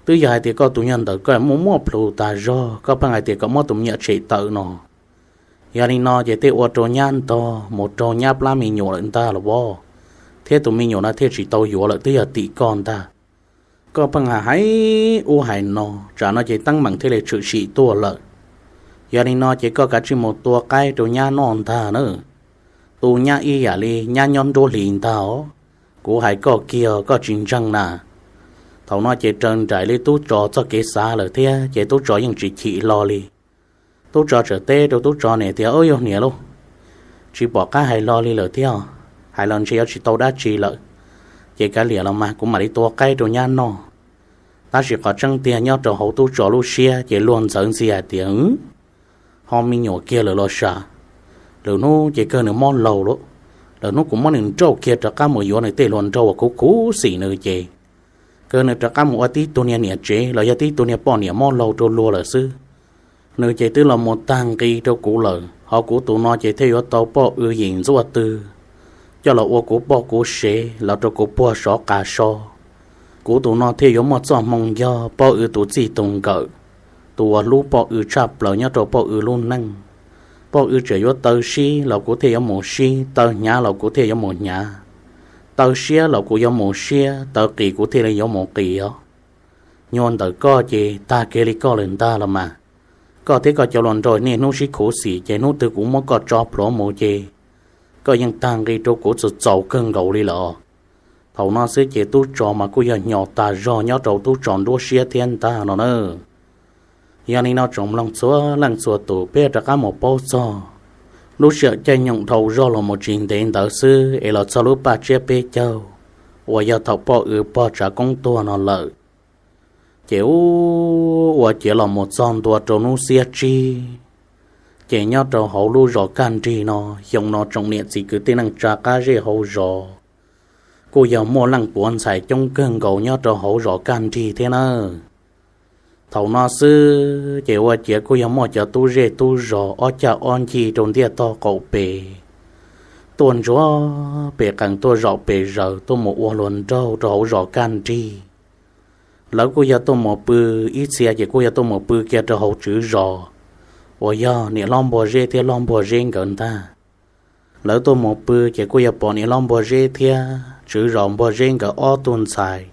twb yog hais tias koj tus nyuag ntawm koj muaj muaj plhus tas zog, koj pheej hais tias kom muab tus me nyuam tshem tawm no. Yog li no ces tej ua rau nyab ntog mus raug nyab plab me nyuam lawm ntag los as, thiab tus me nyuam no thiaj tsis tau yuav lawm, twb yog tim koj ntag. Koj pheej hais hais ub hais no, tsam no ces teeb meem thiaj li tshwm sim tuaj lawm. Yog li no ces koj kav tsij mus tua qaib rau nyab noj ntag na. Tu nyab ib yam li nyab nyob nruab hlis ntag os. Kuv hais koj kiag koj tsis ntseeg na. Thaum no ces raws nraim li Tub Tso txoj kev xav lawm thiab ces Tub Tso yeej tsis chim hlo li. Tub Tso txawm teb rau Tub Tso niam tias, Au, yog niam lauj, tsis pom qab hais hlo li lawm thiab, hais los ntshe yuav tsis tau dab tsi lawm. Ces kav liam los mas kuv mam li tua qaib rau nyab noj. Tab sis qhov tseeb tiag nyob rau hauv Tub Tso lub siab ces luag ntxawv ntxiag hais tias, Ho me nyuam kiag lawm los sav, Lwm hnub ces kawg nws mob laug lawm, lwm hnub kuv muab nws nrauj kiag rov qab mus yuav nws tej hluas nraug uas khuv khuv xim nws ces kawg nws rov qab mus ua tib tug niag niam tsev los yog tib tug niag poj niam mob laug rau luag lawm xwb. Nws ces twb los mus tag nqi rau kuv lawm, ho kuv tus no ces thiaj yuav tau poj w yim ntxuaj twg coj los ua kuv poj kuv sev los rau kuv puag sov qas so. Kuv tus no thiaj yuav muaj txoj hmoo yog poj w tus txij tus nkawm, tus uas hlub poj w tshaj plaws nyob rau poj w lub neej. Poj w tseem yuav taw sib los kuv thiaj yuav mus sib, taw hnyav los kuv thiaj yuav mus hnyav, taw siab los kuv yuav mus siab, taw qis kuv thiaj li yuav mus qis os. Nyuag ntawm koj ces tag kiag li koj lawm ntag los mas. Koj thiab koj cov hluas nraug niaj hnub sib khuv xim ces hnub twg kuv muab koj tso plhuav mus ces koj yeej tag nqi rau kuv txaus txaus kawg nkaus li lawm. Thaum no xwb ces tub tso mas kuj yog hnyos tas zog nyob rau tub tso nruab siab thiab ntag no na. Yog li no tsoom mloog txhua leej txhua tus peb rov qab mus paub txog lub sij hawm caij nyoog dhau zog los mus tsis ntev ntawd xwb es los txog lub paj tsiab peb caug uas yog thaum poj w pog tsav koob tuag no lawm. Ces u, ua ciav los mus txog ntua rau hnub xiab tsib, ces nyob rau hauv lub zos Kaj Nrig no, xyoo no tsoom niam txiv kwv tij neej tsa qab zej hauv zos kuj yog muaj leej puav ntxhais coob kawg nkaus nyob rau hauv zos Kaj Nrig thiab nawb. Thaum no xwb ces ua ciav kuj yog muaj cov tub zej tub zos ob cag ob ncig rau ntiaj tog qaum pem tuaj ntsuag pem qees tuaj zaum pem zaws tuaj mus ua hluas nraug rau hauv zos Kaj Nrig. Lawv kuj yog tuaj mus pw, ib txhia ces kuj yog tuaj mus pw kiag rau hauv tswv zos uas yog niam hlob Npuag Zeb thiab hlob Npuag Zeb nkawd ntag. Lawv tuaj mus pw ces kuj yog pom niam hlob Npuag Zeb thiab tswv zos Npuag Zeb nkawd ob tug ntxhais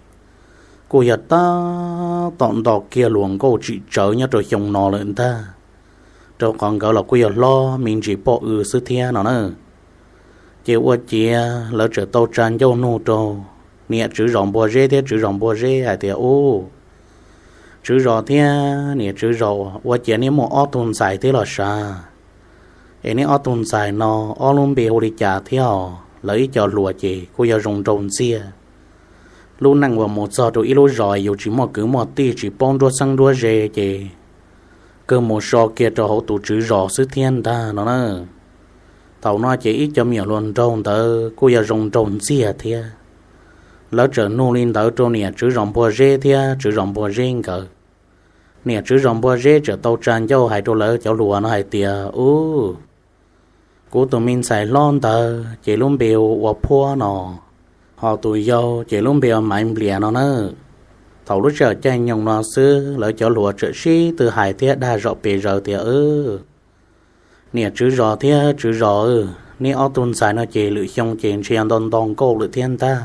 kuj yog tab tom nto kiag hluas nkauj tsim tsawv nyob rau xyoo no lawm ntag, rau qhov nkawd los kuj yog hlob me ntsis poj w xwb thiab no na. Ces ua ciav lawv txawm tau tsa ncauj nug rau niam tswv zos Npuag Zeb thiab tswv zos Npuag Zeb hais tias, u, tswv zos thiab niam tswv zos, ua ciav neb muaj ob tug ntxhais thiab los sav? Es neb ob tug ntxhais no ob lub npe hu li cas thiab os? Lawv ib co hluas ces kuj yog zoo nraug ntxiag. Lub neej uas mus txog rau ib lub zos yus tsis muaj kwv muaj tij tsis paub nruab xeeb nruab ze ces kawg mus so kiag rau hauv tus tswv zos xwb thiab ntag no na. Thaum no ces ib co me nyuam hluas nraug ntawd kuj yog zoo nraug ntxiag thiab. Lawv txawm nug li ntawd rau niam tswv zos Npuag Zeb thiab tswv zos Npuag Zeb nkawd. Niam tswv zos Npuag Zeb txawm tau tsa ncauj hais rau lawv cov hluas no hais tias, u, kuv tus me ntxhais hlob ntawd ces lub npe hu ua Phuab no, ho tus yau ces lub npe hu Maiv Nplias no na. Thaum lub sij hawm caij nyoog no xwb lawv cov hluas txawm sib tw hais thiab dag zom pes zaws tias, niam tswv zos thiab tswv zos, neb ob tug ntxhais no ces lwm xyoo ces ntshe nto nto nkauj lawm thiab ntag.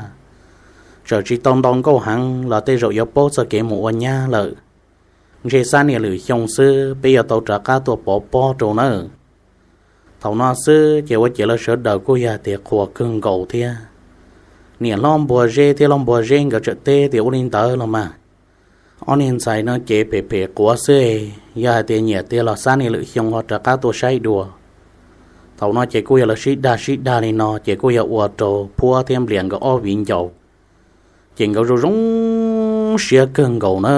Txawm tsis tau nto nkauj heev los tej zaum yuav paub txoj kev mus ua nyab lawm. Ntshe xab niag lwm xyoo xwb peb yuav tau rov qab tuaj pov pob rau nawb. Thaum no xwb ces ua ciav lawv sawv daws kuj yog tias qhuas kawg nkaus thiab. Niam hlob Npuag Zeb thiab hlob Npuag Zeb nkawd txawm teb tias, ua li ntawd los mas, ob niag ntxhais no ces phem phem quav xwb, yog hais tias nyiam tiag los xab niag lwm xyoo ho rov qab tuaj saib dua. Thaum no ces kuj yog lawv sib dag sib dag li no ces kuj yog ua rau Phuab thiab Nplias nkawd ob viv ncaus ces nkawd zoo zoo siab kawg nkaus na.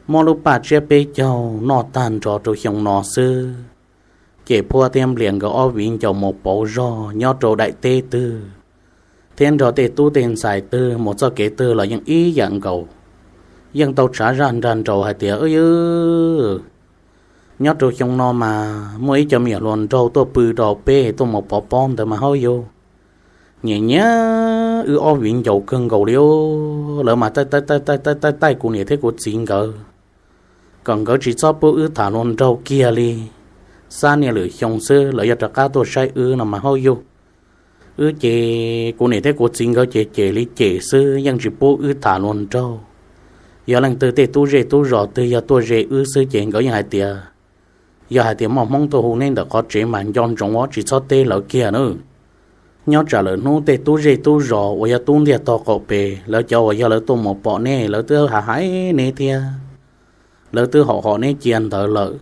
Muab lub paj tsiab peb caug noj tag nrho rau xyoo no xwb, ces Phuab thiab Nplias nkawd ob viv ncaus mus pauv zog nyob rau daim teb twg thiab nrog tej tub tej ntxhais twg mus txoj kev twg los yeej ib yam nkaus. Yeej tau tshav zaj nrag nraus hais tias, nyob rau xyoo no mas muaj ib co me nyuam hluas nraug tuaj pw rau peb tuaj mus pov pob ntawd mas hauj yug, nyiam nyiam wb ob viv ncaus kawg nkaus li. Lawv mas taij taij taij taij taij taij kuv niam thiab kuv txiv nkawd, kom nkawd tsis txhob pub wb tham hluas nraug kiag li. Xab niag lwm xyoo xwb lawv yuav rov qab tuaj saib wb no mas hauj yug. Wb ces kuv niam thiab kuv txiv nkawd ces cem li cem xwb yeej tsis pub wb tham hluas nraug. Yog leej twg tej tub zej tub zos twg yog tuaj ze wb xwb ces nkawd yeej hais tias, yog hais tias muaj Hmoob tuaj hu neb ntawm qhov tsev mas nco ntsoov os tsis txhob teb lawv kiag nawb. Nyob tsam lawm hnub tej tub zej tub zos uas yog tub ntiaj tog qaum pem lawv cov uas yog lawv tuaj mus pom neb lawv twb hais hais neb thiab, lawv twb haum haum neb cia ntawd lawm.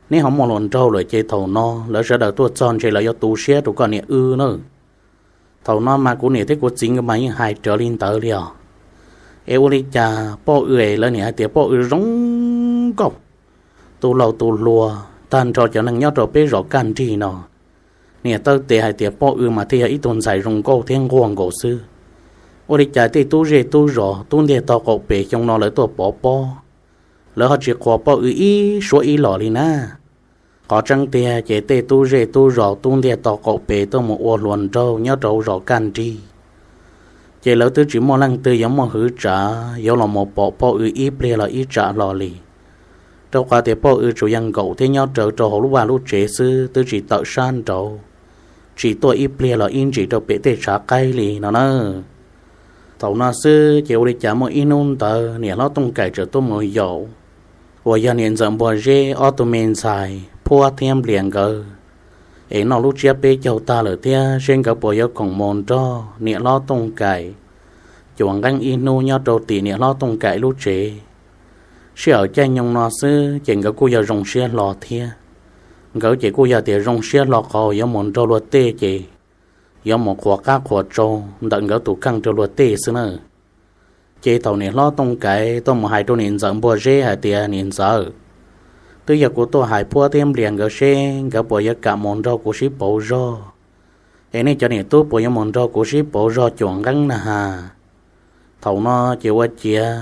Neb ho muaj hluas nraug lawm ces thaum no lawv sawv daws tuaj txog ntshe lawv yuav tu siab rau koj niam wb na. Thaum no mas kuv niam thiab kuv txiv nkawd mas yeej hais raws li ntawd li os. Es ua li cas poj w es lawv niam hais tias poj w zoo nkauj, tu laug tu hluas tag nrho cov neeg nyob rau peb zos Kaj Nrig no, Niam taw tes hais tias Poj Ws mas thiaj yog ib tug ntxhais zoo nkauj thiab nquag nkaus xwb. Ua li cas tej tub zej tub zos tub ntiag tog qaum pem xyoo no lawv tuaj pov pob, lawv ho tsis qhuas Poj Ws ib suab ib los li na. Qhov tseeb tiag ces tej tub zej tub zos tub ntiag tog qaum pem tuaj mus ua hluas nraug nyob rau hauv zos kaj nrig, ces lawv twb tsis muaj leej twg yuav muaj hwv tsav yuav los mus pom Poj Ws ib pliag los ib tsam hlo li. Rau qhov tias Poj Ws tsuas yog nkaum thiab nyob rawv rau hauv lub vaj lub tsev xwb, twb tsis tawm sab nraud, tsis tuaj ib pliag los ib ntsis rau pem tej tshav qaib li no na. Thaum no xwb ces ua li cas muaj ib hnub ntawd niam hlob Tooj Kaim txawm tuaj mus yaum uas yog niam ntxawm Npua Zeb ob tug me ntxhais Phuab thiab Nplias nkawd es noj lub tsiab peb caug tag lawm thiab, seb nkawd puas yuav khoom mus nrog niam hlob Tooj Kaim cuam nqeeb ib hnub nyob rau tim niam hlob Tooj Kaim lub tsev. Sij hawm caij nyoog no xwb ces nkawd kuj yog zoo siab hlo thiab. Nkawd ces kuj yog tias zoo siab hlo qhov yuav mus nrog luag tej ces yuav mus qhuas qab qhuas tsau ntawm nkawd tus kheej rau luag tej xwb na. Ces thaum niam hlob Tooj Kaim tuaj mus hais rau niam ntxawm Npua Zeb hais tias, Niam ntxawm, twb yog kuv tuaj hais Phuab thiab Nplias nkawd seb nkawd puas yuav kam mus nrog kuv sib pauv zog, es nej cov niam tub puas yuav mus nrog kuv sib pauv zog cuam nqeeb na has? Thaum no ces ua ciav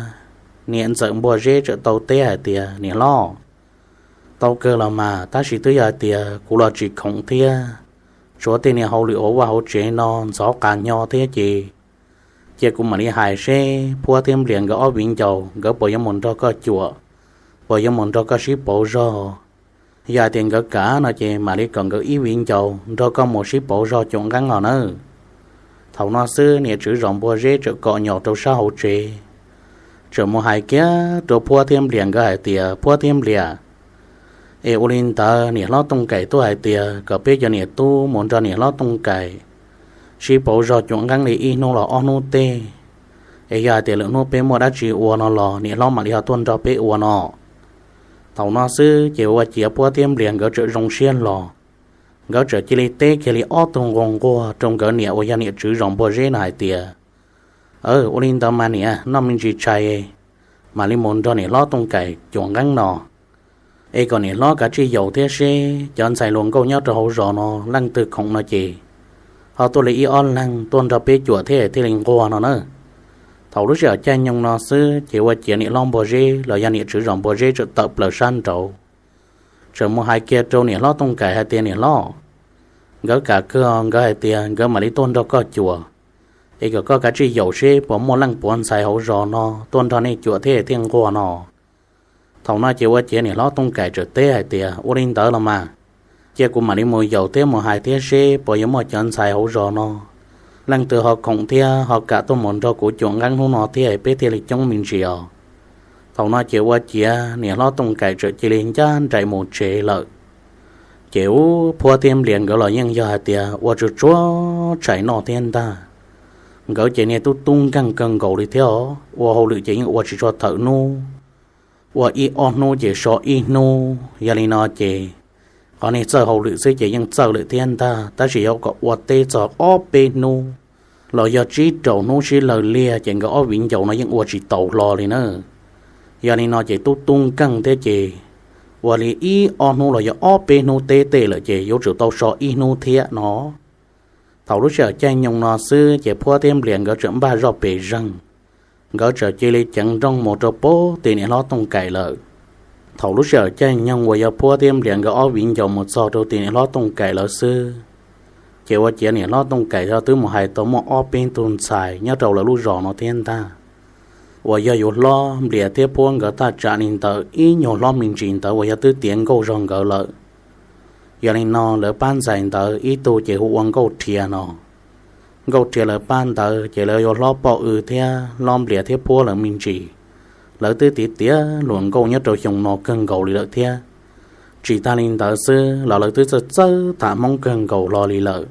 niam ntxawm Npua Zeb txawm tau teb hais tias, Niam hlob, tau kawg los mas, tab sis twb yog hais tias kuv los tsis khoom thiab, tshuav tej niag hauj lwm hauv vaj hauv tsev no ntxhov qas nyo thiab ces, cia kuv mam li hais seb Phuab thiab Nplias nkawd ob viv ncaus nkawd puas yuav mus nrog koj cuam, puas yuav mus nrog koj sib pauv zog. Yog hais tias nkawd kam no ces mam li kom nkawd ib viv ncaus nrog koj mus sib pauv zog cuam nqeeb os nawb. Thaum no xwb niam tswv zos Npua Zeb txawm kom nyos rau sab hauv tsev, txawm mus hais kiag rau Phuab thiab Nplias nkawd hais tias, Phuab thiab Nplias, es ua li ntawd niam hlob Tooj Kaim tuaj hais tias kom peb cov niam tub mus nrog niam hlob Tooj Kaim sib pauv zog cuam nqeeb li ib hnub los ob hnub tej, es yog hais tias lwm hnub peb muaj dab tsi ua no los niam hlob mam li ho tuaj nrog peb ua no. Thaum no xwb ces ua ciav Phuab thiab Nplias nkawd txawm zoo siab hlo, nkawd txawm cia li teb kiag li ob tug nquag nquag rau nkawd niam uas yog niam tswv zos Npua Zeb no hais tias, Aw, ua li ntawd mas niam, noj me ntsis tshais mam li mus nrog niam hlob Tooj Kaim cuam nqeeb no, es kom niam hlob kav tsij yaum thiab seb cov ntxhais hluas nkauj nyob rau hauv zos no leej twg khoom no ces ho tuaj li ib ob leeg tuaj nrog peb cuam thiab thiaj li nquag no na. Thaum lub sij hawm caij nyoog no xwb ces ua ciav niam hlob Npua Zeb los yog niam tswv zos Npua Zeb txawm tawm plaws sab nraud, txawm mus hais kiag rau niam hlob Tooj Kaim hais tias, Niam hlob, nkawd kam kawg, nkawd hais tias nkawd mam li tuaj nrog koj cuam, es kom koj kav tsij yaum seb puas muaj leej puav ntxhais hauv zos no tuaj nrog nej cuam thiab thiaj nquag no. Thaum no ces ua ciav niam hlob Tooj Kaim txawm teb hais tias, Ua li ntawd los mas, cia kuv mam li mus yaum thiab mus hais thiab seb puas yuav muaj cov ntxhais hauv zos no leej twg ho khoom thiab ho kam tuaj mus nrog kuv cuam nqeeb hnub no thiab peb thiaj li coob me ntsis os. Thaum no ces ua ciav niam hlob Tooj Kaim txawm cia li ncaj nraim mus tsev lawm. Ces ub, Phuab thiab Nplias nkawd los yeej yog hais tias ua tsuag tsuag tshais noj thiab ntag. Nkawd ces niag tub tub nkeeg kawg nkaus li thiab os, ua hauj lwm ces yeej ua tsis tshua thawm hnub, ua ib ob hnub ces so ib hnub. Yog li no ces qhov niag txawj hauj lwm xwb ces yeej txawj lawm thiab ntag, tab sis yuav kom ua teb txog ob peb hnub los yog tsib rau hnub sib law liag ces nkawd ob viv ncaus no yeej ua tsis taus hlo li na. Yog li no ces tub tub nkeeg thiab ces ua li ib ob hnub los yog ob peb hnub teb tej lawm ces yuav tsum tau so ib hnub thiab no. Thaum lub sij hawm caij nyoog no xwb ces Phuab thiab Nplias nkawd txawm npaj zoj pes zeeg, nkawd txawm cia li ceev nrooj mus rau pem tim niam hlob Tooj Kaim lawm. Thaum lub sij hawm caij nyoog uas yog Phuab thiab Nplias nkawd ob viv ncaus mus txog rau tim niam hlob Tooj Kaim lawm xwb, ces ua ciav niam hlob Tooj Kaim txawm twb mus hais tau muaj ob peb tug ntxhais nyob rau lawv lub zos no thiab ntag, uas yog yuav hlob Nplias thiab Phuab nkawd thaj tsam li ntawm ib nyuag hlob me ntsis ntawd uas yog twb tiav nkauj zog nkawd lawm. Yog li no lawv pab ntxhais ntawd ib tug ces hu ua Nkauj Rhiav no. Nkauj Rhiav lawv pab ntawd ces lawv yuav hlob Poj Ws thiab hlob Nplias thiab Phuab lawv me ntsis. Lawv twb tiav tiav hluas nkauj nyob rau xyoo no kawg nkaus li lawm thiab. Tsis tag li ntawd xwb los lawv twb txawj txawj tham Hmoob kawg nkaus hlo li lawm.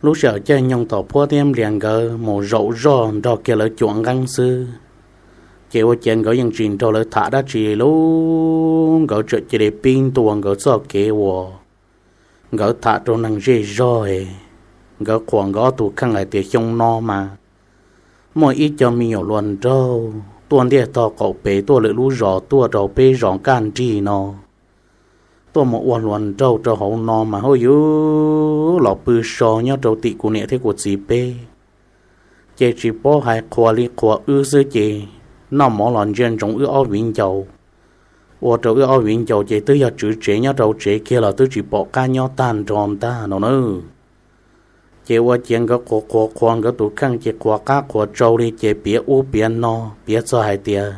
Lub sij hawm caij nyoog thaum Phuab thiab Nplias nkawd mus zaum zoj nrog kiag lawv cuam nqeeb xwb, ces ua ciav nkawd yeej tsis nrog lawv tham dab tsi li lauj. Nkawd txawm cia li pib ntua nkawd txoj kev uas nkawd tham rau neeg zej zog, nkawd qhuas nkawd ob tug kheej hais tias xyoo no mas muaj ib co me nyuam hluas nraug tuaj ntiaj tog qaum pem tuaj lwm lub zos tuaj rau peb zos Kaj Nrig no, tuaj mus ua hluas nraug rau hauv no mas hauj yus los pw so nyob rau tim kuv niam thiab kuv txiv peb, ces tsis paub hais qhuas li qhuas wb xwb ces noj mov los ntsia ntsoov wb ob viv ncaus, ua rau wb ob viv ncaus ces twb yog tswv tsev nyob rau tsev kiag los twb tsis pom qab nyob tag nrho ntag no na. Ces ua ciav nkawd qhuas qhuas qhuas nkawd tus kheej ces qhuas qab qhuas tsau li ces piav ub piav no, piav txog hais tias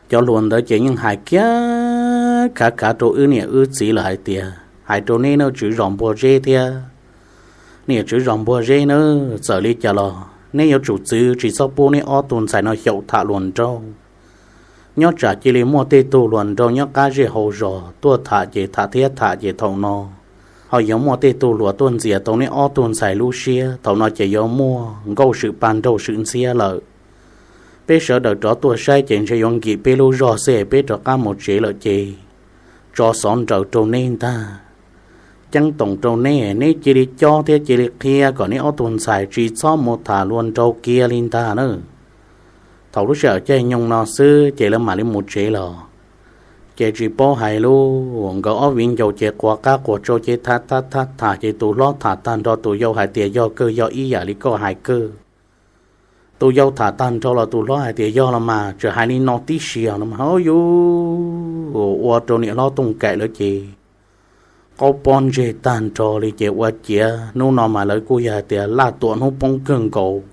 cov hluas ntawd ces yeej hais kiag khav khav rau wb niam wb txiv lawm hais tias, hais rau neb nawb tswv zos Npuag Zeb thiab niam tswv zos Npuag Zeb nawb, txawm li cas los neb yuav tsum txwv tsis txhob pub neb ob tug ntxhais no xyaum tham hluas nraug. Nyob tsam cia li muaj tej tug hluas nraug nyob qab zej hauv zos tuaj tham ces tham thiab tham ces thaum no ho yuav muaj tej tug hluas tuaj ntxias tau neb ob tug ntxhais lub siab, thaum no ces yuav muaj nkauj swm pag nraug swm ntxhiab lawm. Peb sawv daws rov tuaj saib ces ntshe yuav nkim peb lub zog xwb, peb rov qab mus tsev lawm ces tso xov nraws rau neb ntag. Ceeb toom rau neb, neb cia li cob thiab cia li qhia kom neb ob tug ntxhais tsis txhob mus tham hluas nraug kiag li ntag na. Thaum lub sij hawm caij nyoog no xwb ces lawv mam li mus tsev los. Ces tsis paub hais lub, nkawd ob viv ncaus ces qhuas qab qhuas tsau ces tham tham tham tham ces tus hlob tham tag nrho tus yau hais tias yog kawg, yog ib yam li koj hais kawg. Tus yau tham tag nrho los tus hlob hais tias yog los mas, tseem hais li no tib si no mas hauj yus ua rau niam hlob Tooj Kaim lawv ces qaub pob ntseg tag nrho li ces ua ciav hnub no mas lawv kuj yog hais tias laj tuam hnub poob kawg nkaus,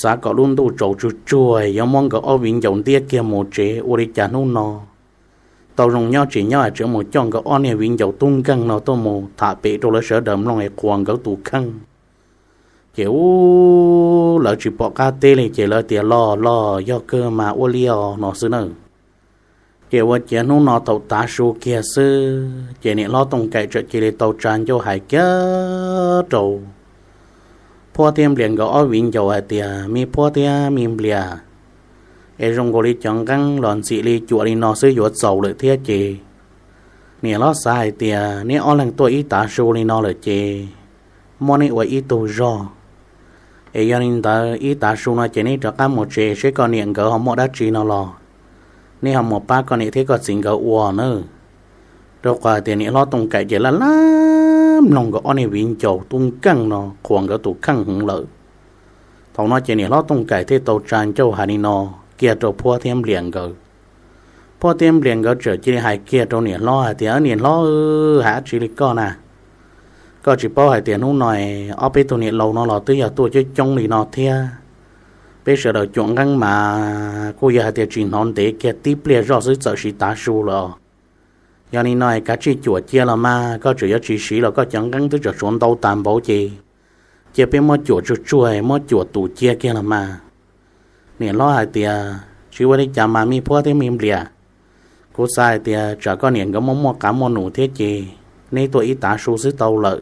xav kom lub ntuj tsaus tsuag tsuag yuav muab nkawd ob viv ncaus ntiab kiag mus tsev, ua li cas hnub no tau zoo nyob tsis nyob tseem mus coj nkawd ob niag viv ncaus tub nkeeg no tuaj mus tham pem rau lawv sawv daws mloog es qhuas nkawd tus kheej. Ces ub, lawv tsis pom qab teb li ces lawv tias los los yog kawg mas ua li os no xwb na. Ces ua ciav hnub no thaum tav su kiag xwb ces niam hlob Tooj Kaim txawm cia li tau tsa ncauj hais kiag rau Phuab thiab Nplias nkawd ob viv ncaus hais tias, me Phuab thiab me Nplias, es zoo nkaus li cov nqeeb los ntxim li cuam li no xwb yuav txaus lawm thiab ces niam hlob xav hais tias neb ob leeg tuaj ib tav su li no lawm ces muab neb ua ib tug zog. Es yog li ntawd ib tav su no ces neb rov qab mus tsev seb koj niam nkawd ho muaj dab tsi no los neb ho mus pab koj niam thiab koj txiv nkawd ua nawb. Rau qhov hais tias niam hlob Tooj Kaim ces laj laj mloog nkawd ob niag viv ncaus tub nkeeg no qhuas nkawd tus kheej heev lawm. Thaum no ces niam hlob Tooj Kaim thiaj tau tsa ncauj hais li no kiag rau Phuab thiab Nplias nkawd. Phuab thiab Nplias nkawd txawm cia li hais kiag rau niam hlob hais tias, niam hlob, hais dab tsi li koj na? Koj tsis paub hais tias hnub no ob peb tug niam laus no los twb yog tuaj coob coob li no thiab. Peb sawv daws cuam nqeeb mas kuj yog hais tias tsis hnov ntev kiag, tib pliag zoj xwb txawm siv tav su lawm. Yog li no kav tsij cuam cia los mas, koj tseem yuav tsis siv los koj cov nqeeb twb tseem tshuav ntau tas npaum ces cia peb muab cuam tsuag tsuag, muab cuam tus cia kiag los mas. Niam hlob hais tias, tsis ua li cas mas me Phuab thiab me Nplias. Kuv xav hais tias tsam koj niam nkawd muaj muaj qav muaj num thiab ces neb tuaj ib tav su xwb tau lawm.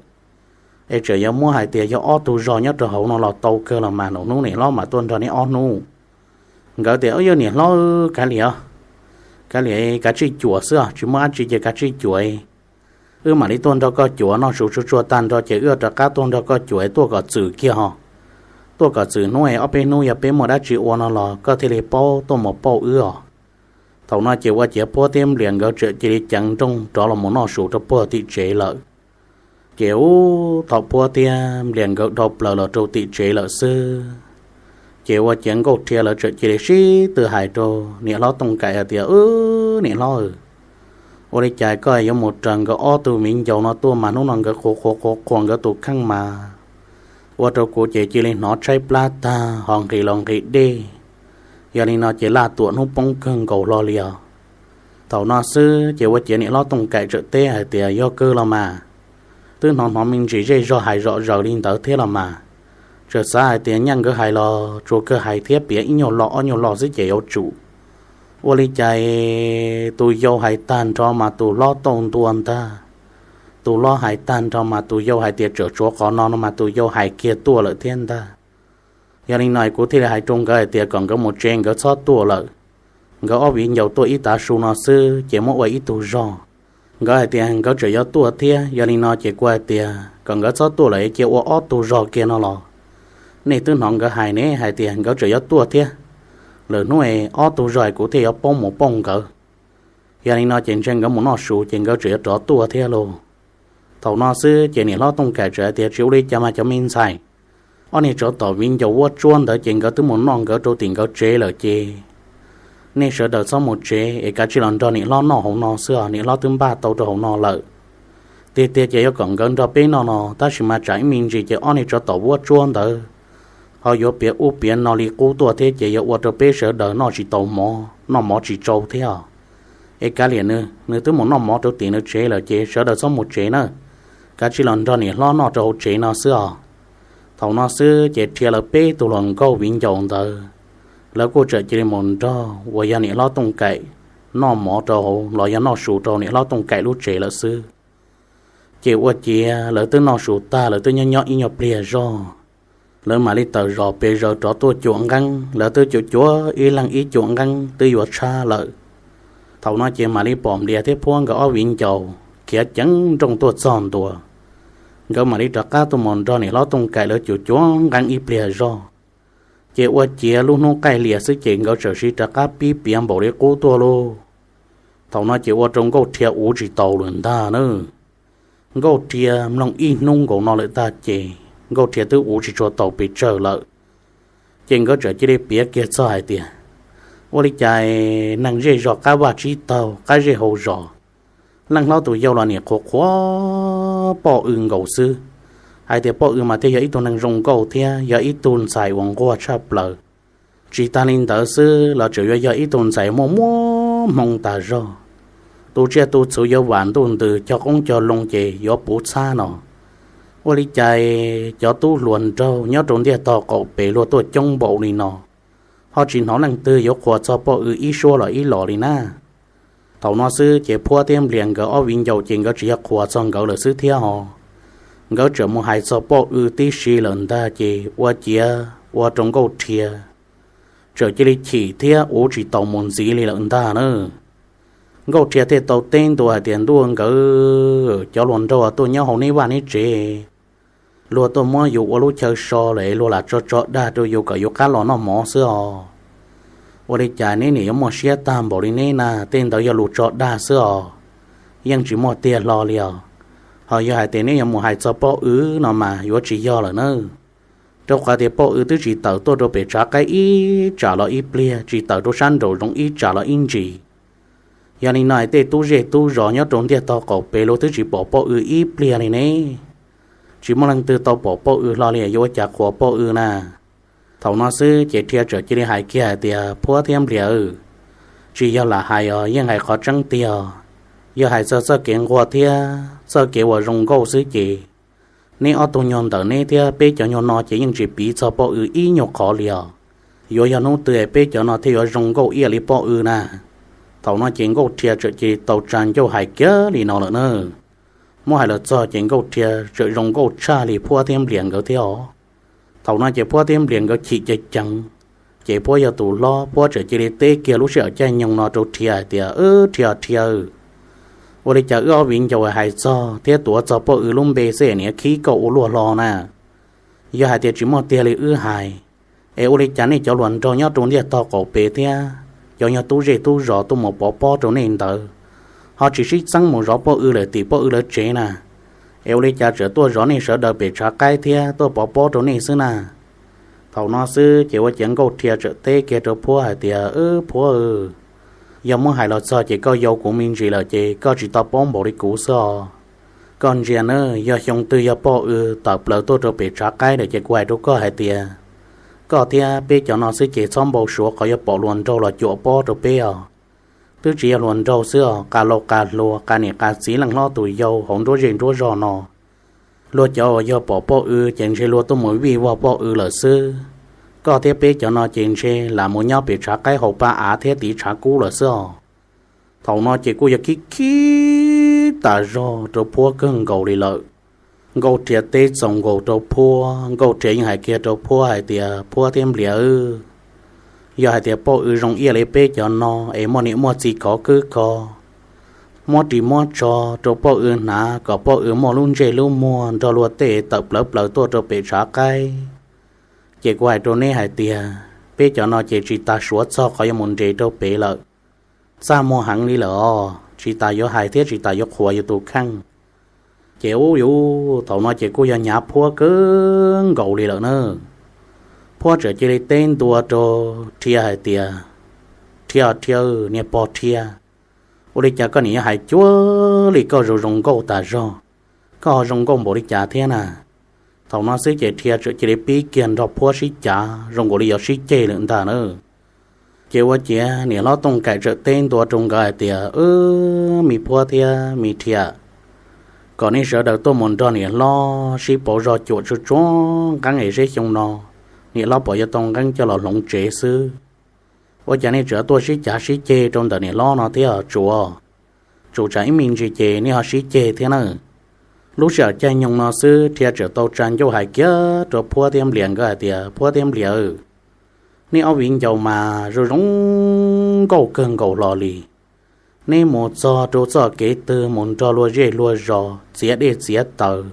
Es tseem yuav muab hais tias yog ob tug zog nyob rau hauv no los tau kawg los mas, hnub niam hlob mam tuaj nrog neb ob hnub. Nkawd tias, yog niam hlob, kav liam, kav liam, kav tsij cuam xwb os, tsis muaj dab tsi ces kav tsij cuam. Wb mam li tuaj nrog koj cuam, noj su tsuag tsuag tag nrho ces wb rov qab tuaj nrog koj cuam, tuaj kom txwm kiag ho. Tuaj kom txwm hnub es ob peb hnub yog peb muaj dab tsi ua no los koj thiaj li paub tuaj mus pauj wb os. Thaum no ces ua ciav Phuab thiab Nplias nkawd txawm cia li ceev nrooj rov los mus noj su rau puag tim tsev lawm. Ces ub, thaum Phuab thiab Nplias nkawd dhau plaws los rau tim tsev lawm xwb, ces ua ciav Nkauj Rhia lawv txawm cia li sib tw hais rau niam hlob Tooj Kaim hais tias, niam hlob, ua li cas koj yuav mus raws nkawd ob tug viv ncaus no tuaj mas hnub no nkawd qhuas qhuas qhuas qhuas nkawd tus kheej mas ua rau kuv ces cia li hnov tshaib plab tag ho nqhis los nqhis dej. Yog li no ces laj tuam hnub poob kawg nkaus hlo li os. Thaum no xwb ces ua ciav niam hlob Tooj Kaim txawm teb hais tias, yog kawg los mas, twb hnov hnov me ntsis zej zog hais zom zaws li ntawd thiab los mas, txawm xav hais tias nyaj nkawd hais los tsuas kawg hais thiab piav ib nyuag lo ob nyuag lo xwb ces yuav tsum. Ua li cas tus yau hais tag nrho mas tus hlob tau ntua ntag. Tus hlob hais tag nrho mas tus yau hais tias tseem tshuav qhov no no mas tus yau hais kiag tuaj lawm thiab ntag. Yog li no kuv thiaj li hais rau nkawd hais tias kom nkawd mus tsev nkawd txhob tuaj lawm. Nkawd ob viv ncaus tuaj ib tav su no xwb ces muab ua ib tug zog. Nkawd hais tias nkawd tseem yuav tuaj thiab, yog li no ces kuv hais tias kom nkawd txhob tuaj lawm, cia ua ob tug zog kiag no los. Nej twb hnov nkawd hais ne, hais tias nkawd tseem yuav tuaj thiab. Lwm hnub es ob tug zog es kuv thiaj yuav paub mus pauj nkawd. Yog li no ces ntshe nkawd mus noj su ces nkawd tseem yuav rov tuaj thiab lauj. Thaum no xwb ces niam hlob Tooj Kaim txawm hais tias, Tsis ua li cas mas cov me ntxhais, ob niag tsov tom viv ncaus vuab tsuab ntawd ces nkawd twb mus noj nkawd rau tim nkawd tsev lawm ces nej sawv daws txhob mus tsev es kav tsij los nrog niam hlob noj hauv no xwb os, niam hlob twb npaj tau rau hauv no lawm. Tiag tiag ces yuav kom nkawd nrog peb noj no tab sis mas tsam ib me ntsis ces ob niag tsov tom vuab tsuab ntawd ho yuav piav ub piav no li qub tuaj thiab ces yuav ua rau peb sawv daws noj tsis tau mov, noj mov tsis tsau thiab os. Es kav liam nws, nws twb mus noj mov rau tim nws tsev lawm ces sawv daws txhob mus tsev na, kav tsij los nrog niam hlob noj rau hauv tsev no xwb os. Thaum no xwb ces rhia lawv peb tug hluas nkauj viv ncaus ntawd, lawv kuj txawm cia li mus nrog uas yog niam hlob Tooj Kaim noj mov rau hauv los yog noj su rau niam hlob Tooj Kaim lub tsev lawm xwb. Ces ua ciav lawv twb noj su tag, lawv twb nyob nyob ib nyuag pliag zog, lawv mam li tawm zos pes zaws rov tuaj cuam nqeeb. Lawv twb cuam cuam ib leeg ib cuam nqeeb twb yuav tshab lawm. Thaum no ces mam li pom Nplias thiab Phuab nkawd ob viv ncaus khiav ceev nrooj tuaj txog ntua. Nkawd mam li rov qab tuaj mus nrog niam hlob Tooj Kaim lawv cuam cuam nqeeb ib pliag zog. Ces ua ciav lub hnub qaij lias xwb ces nkawd txawm siv rov qab pib piav npaum li qub tuaj lauj. Thaum no ces ua rau Nkauj Rhia uv tsis taus lawm ntag na. Nkauj Rhia mloog ib hnub nkaus no lawm tag ces Nkauj Rhia twb uv tsis tshua taus pes tsawg lawm. Ces nkawd txawm cia li piav kiag txog hais tias, ua li cas neeg zej zog qab vaj tsib taug qab zej hauv zos, leej hlob tus yau los nim qhuas qhuas Poj Ws nkaus xwb, hais tias Poj Ws mas thiaj yog ib tug neeg zoo nkauj thiab yog ib tug ntxhais uas nquag tshaj plaws. Tsis tas li ntawd xwb los tseem yuav yog ib tug ntxhais muaj muaj hmoo tas zog, tu tsiaj tu txhuv yuav vam ntuj ntws, cog qoob cog loo ces yuav puv txhab no. Ua li cas cov tub hluas nraug nyob rau ntiaj tog qaum pem luag tuaj coob npaum li no, ho tsis hnov leej twg yuav qhuas txog Poj Ws ib suab los ib los li na? Thaum no xwb ces Phuab thiab Nplias nkawd ob viv ncaus ces nkawd tsis yog qhuas txog nkawd lawm xwb thiab ho, nkawd tseem mus hais txog Poj Ws tib si lawm ntag ces ua ciav ua rau Nkauj Rhia txawm cia li chim thiab uv tsis taus mus ntxiv li lawm ntag na. Nkauj Rhia thiaj tau teb ntua hais tias, ntuj nkawd, cov hluas nraug tuaj nyob hauv neb vaj neb tsev, luag tuaj muab yus ua lub chaw so lawm luag lam tso tso dag rau yus kom yus qab los noj mov xwb os. Ua li cas neb niam yuav muaj siab tag npaum li neb na? Tej ntawd yog lus tso dag xwb os, yeej tsis muaj tiag hlo li os. Ho yog hais tias neb yuav mus hais txog Poj Ws no mas yuav tsis yog lawm na, rau qhov tias Poj Ws twb tsis tawm tuaj rau pem tshav qaib ib tsam los ib pliag, tsis tawm rau sab nraum zoov ib tsam los ib ntsis. Yog li no tej tub zej tub zos nyob rau ntiaj tog qaum pem luag twb tsis pom Poj Ws ib pliag li ne, tsis muaj leej twg tau pom Poj Ws hlo li, yuav ua cas qhuas Poj Ws na? Thaum no xwb ces Rhia txawm cia li hais kiag hais tias, Phuab thiab Nplias, tsis yog lam hais os, yeej hais qhov tseeb tiag. Yog hais txog txoj kev nquag thiab txoj kev uas zoo nkauj xwb ces neb ob tug nyuag ntawm neb thiab peb cov nyuag no ces yeej tsis piv txog Poj Ws ib nyuag qhov li os. Yuav yog hnub twg peb cov no thiaj yuav zoo nkauj ib yam li Poj Ws na? Thaum no ces Nkauj Rhia txawm cia li tau tsa ncauj hais kiag li no lawm na. Muab hais los txog ces Nkauj Rhia txawm zoo nkauj tshaj li Phuab thiab Nplias nkawd thiab os. Thaum no ces Phuab thiab Nplias nkawd chim ceev ceev, ces Phuab yog tus hlob, Phuab txawm cia li teb kiag lub sij hawm caij nyoog no rau Rhia hais tias, Wb Rhia, Rhia, ua li cas wb ob viv ncaus hais txog thiab tuav txog Poj Ws lub npe xwb es niam khib koj ua luaj hlo na? Yog hais tias tsis muaj tiag li wb hais, es ua li cas nej cov hluas nraug nyob rau ntiaj tog qaum pem thiab cov nyuag tub zej tub zos tuaj mus pov pob rau nej ntawd ho tsis sib txeeb mus zov Poj Ws lawm tim Poj Ws lawv tsev na? Es ua li cas txawm tuaj zov nej sawv daws pem tshav qaib thiab tuaj pov pob rau nej xwb na? Thaum no xwb ces ua ciav Nkauj Rhia txawm teb kiag rau Phuab hais tias, Wb Phuab, yog muab hais los txog ces koj yau kuv me ntsis lawm ces koj tsis tau paub npaum li kuv xwb os. Koj ntsia nawb, yog xyoo twg yog Poj Ws tawm plaws tuaj rau pem tshav qaib lawm ces kuv hais rau koj hais tias koj thiab peb cov no xwb ces txhob npau suav qhov yuav pom hluas nraug los cuam pob rau peb os. Twb tsis yog hluas nraug xwb os, qas laus qas hluas, qas niam qas txiv, leej hlob tus yau hauv nruab zej nruab zog no, luag cov uas yog pom Poj Ws ces ntshe luag tuaj mus vij vog Poj Ws lawm xwb. Koj thiab peb cov no ces ntshe lam mus nyob pem tshav qaib haus pa av thiab tiv tshav kub lawm xwb os. Thaum no ces kuj yog khib khib tas zog rau Phuab kawg nkaus li lawm. Nkauj Rhia teb txaus nkaus rau Phuab, Nkauj Rhia yeej hais kiag rau Phuab hais tias, Phuab thiab Nplias, yog hais tias Poj Ws zoo ib yam li peb cov no es muaj niam muaj txiv khov khwb kho, muab ris muab tso rau Poj Ws hnav kom Poj Ws muaj lub ntsej lub muag nrog luag tej tawm plawv plaws tuaj rau pem tshav qaib, ces kuv hais rau neb hais tias peb cov no ces tsis tas suav txog qhov yuav mus nres rau pem lawm. txaj muag heev li lawm os, tsis tas yuav hais thiab tsis tas yuav qhuas yus tus kheej. Ces ub yuv, thaum no ces kuj yog hnyav Phuab kawg nkaus li lawm na. Phuab txawm cia li teb ntua rau Rhia hais tias, Rhia, Rhia, niag pog Rhia, ua li cas koj niam yuav hais cuag li koj zoo zoo nkauj tas zog, koj ho zoo nkauj npaum li cas thiab na? Thaum no xwb ces Rhia txawm cia li pib kiag nrog Phuab sib cav zoo nkaus li yuav sib ceg lawm ntag na. Ces ua ciav niam hlob Tooj Kaim txawm teb ntua rau nkawd hais tias, Wb, me Phuab thiab me Rhia, kom nej sawv daws tuaj mus nrog niam hlob sib pauv zog cuam tsuag tsuag nqeeb es seb xyoo no niam hlob puas yuav tau nqeeb coj los hloov tsev xwb. Ua cas nej tseem tuaj sib cav sib ceg rau ntawm niam hlob no thiab? Tsuas, tsuas tsam ib me ntsis ces nej ho sib ceg thiab na. Lub sij hawm caij nyoog no xwb Rhia txawm tau tsa ncauj hais kiag rau Phuab thiab Nplias nkawd hais tias, Phuab thiab Nplias, nej ob viv ncaus mas zoo zoo nkauj kawg nkaus hlo li. Neb mus txog rau txoj kev twg mus nrog luag zej luag zos txiav dej txiav taws,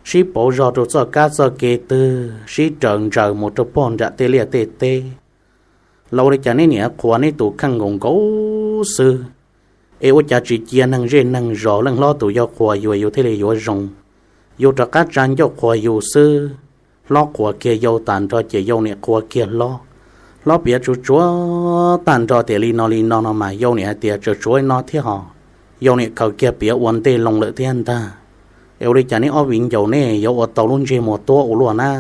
sib pauv zog rau txoj kab txoj kev twg sib raws ntsaws mus rau pog nram tej liaj tej teb. Los ua li cas neb niam qhuas neb tus kheej nkaus nkaus xwb? Es ua cas tsis cia neeg zej neeg zos, leej hlob tus yau qhuas yus yus thiaj li yuav zoo? Yus rov qab tsa ncauj qhuas yus xwb, hlob qhuas kiag yau tag nrho ces yau niam qhuas kiag hlob. Hlob piav tsuag tsuag tag nrho tias li no li no no mas yau niam hais tias tseem tshuav li no thiab ho. Yau niam khaws kiag piav ua ntej loo lawm thiab ntag. Es ua li cas neb ob viv ncaus nej yuav ua tau lub ntsej muag tuab ua luaj na?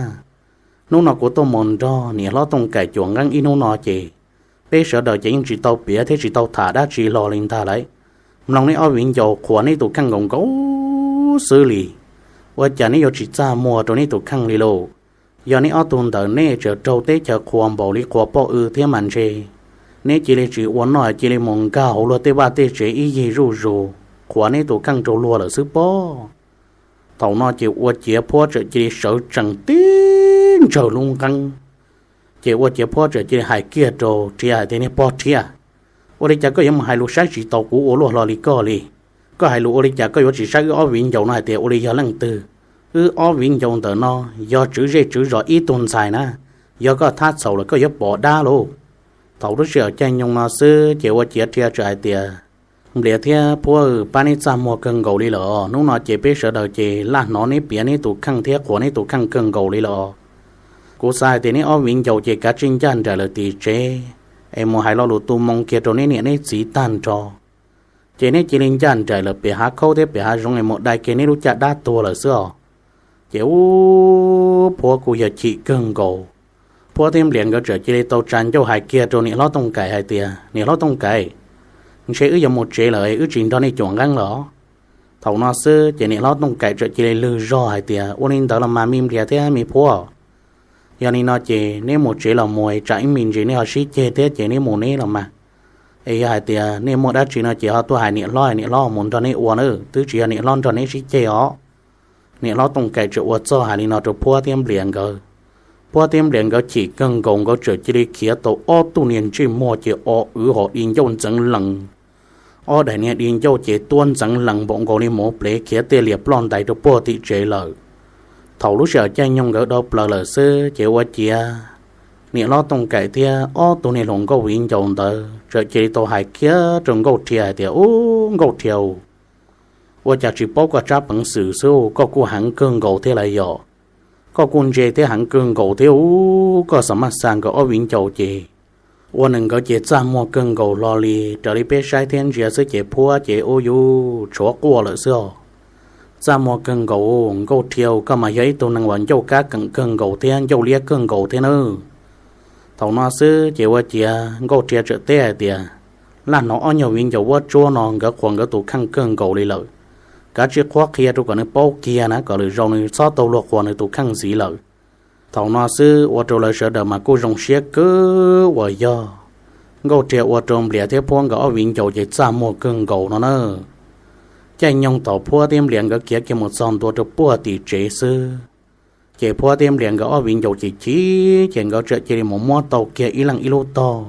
Hnub no kuv tuaj mus nrog niam hlob Tooj Kaim cuam nqeeb ib hnub no ces peb sawv daws ces yeej tsis tau piav thiab tsis tau tham dab tsi hlo li ntag lauj. Mloog neb ob viv ncaus qhuas neb tus kheej nkaus nkaus xwb li. Ua cas neb yuav tsis txaj muag rau neb tus kheej li lauj? Yog neb ob tug ntawm nej tseem raug teb chaws qhuas npaum li qhuas poj w thiab mas ntshe neb cia li tsis ua noj cia li mus nkag hauv luag tej vaj tej tsev ib yig zuj zus, qhuas neb tus kheej rau luag lawm xwb pob. Thaum no ces ua ciav Phuab txawm cia li sawv tsees tib ntsawg lub nqeeb. Ces ua ciav Phuab txawm cia li hais kiag rau Rhia hais tias, Niag pog Rhia, ua li cas koj yuav mus hais lus saib tsis taus kuv ua luaj hlo li koj li? Koj hais lus ua li cas koj yuav tsis saib wb ob viv ncaus no hais tias ua li yog leej twg? Wb ob viv ncaus ntawm no yog tswv zej tswv zos ib tug ntxhais na, yog koj thab txhaum lawm koj yuav pom dab lauj. Thaum lub sij hawm caij nyoog no xwb ces ua ciav Rhia txawm hais tias, Nplias thiab Phuab, pab neb txaj muag kawg nkaus li lawm os. Hnub no ces peb sawv daws ces laj hnov neb piav neb tus kheej thiab qhuas neb tus kheej kawg nkaus li lawm os. Kuv xav hais tias neb ob viv ncaus ces kav tsij ncaj nraim lawm tim tsev es mus hais lo lus tu moo kiag rau neb niam neb txiv tag nrho, ces neb cia li ncaj nraim lawm pem hav khaub thiab pem hav zoov es mus dai kiag neb lub caj dab tuag lawm xwb os. Ces ub, Phuab kuj yog chim kawg nkaus. Phuab thiab Nplias nkawd txawm cia li tau tsa ncauj hais kiag rau niam hlob Tooj Kaim hais tias, Niam hlob Tooj Kaim, ntshe wb yuav mus tsev lawm, wb tsis nrog nej cuam nqeeb los? Thaum no xwb ces niam hlob Tooj Kaim txawm cia li lwg zog hais tias, Ua li ntawd los mas me Nplias thiab me Phuab, yog li no ces neb mus tsev los mus, tsam ib me ntsis neb ho sib ceg thiab ces neb mus neb los mas. Es yog hais tias nej muaj dab tsi no ces ho tuaj hais niam hlob, niam hlob mus nrog neb ua na, twb tsis yog niam hlob nrog neb sib ceg os. Niam hlob Tooj Kaim txawm ua txuj hais li no rau Phuab thiab Nplias nkawd. Phuab thiab Nplias nkawd chim kawg nkaus, nkawd txawm cia li khiav tau ob tug niag ntsej muag ces o wv hos di ncauj ntxeev lees, ob daim niag di ncauj ces tuab ntxeev lees npaum nkaus li muv plev khiav tej lias ploj ntais rau puag tim tsev lawm. Thaum lub sij hawm caij nyoog nkawd dhau plaws lawm xwb ces ua ciav niam hlob Tooj Kaim thiab ob tug niag hluas nkauj viv ncaus ntawd txawm cia li tau hais kiag rau Nkauj Rhia hais tias, Ub, Nkauj Rhia, ua cas tsis paub koj tsab peev xwm xwb, koj kuj heev kawg nkaus thiab lawm yom? Koj kuj ntse thiab heev kawg nkaus thiab ub, koj xav maj xa nkawd ob viv ncaus ces ua nws nkawd ces txaj muag kawg nkaus hlo li, raws li peb saib thiab ntsia xwb ces Phuab ces ub yuv tshuav quaj lawm xwb os. Txaj muag kawg nkaus, Nkauj Rhia, koj mas yog ib tug neeg uas ncauj kab keem kawg nkaus thiab ncauj liab kawg nkaus thiab nawb. Thaum no xwb ces ua ciav Nkauj Rhia txawm teb hais tias, Laj hnov ob nyuag viv ncaus vuab tsuab no nkawd qhuas nkawd tus kheej kawg nkaus li lawm, kav tsij qhuab qhia rau kom nws paub kiag na, kom lwm zaus nws txhob tau luag qhuas nws tus kheej ntxiv lawm. Thaum no xwb ua rau lawv sawv daws mas kuj zoo siab kawg uas yog Nkauj Rhia ua rau Nplias thiab Phuab nkawd ob viv ncaus ces txaj muag kawg nkaus no na. Caij nyoog thaum Phuab thiab Nplias nkawd khiav kiag mus txog ntua rau puag tim tsev xwb, ces Phuab thiab Nplias nkawd ob viv ncaus chim chim ces nkawd txawm cia li mus muab tau kiag ib leeg ib lub tog,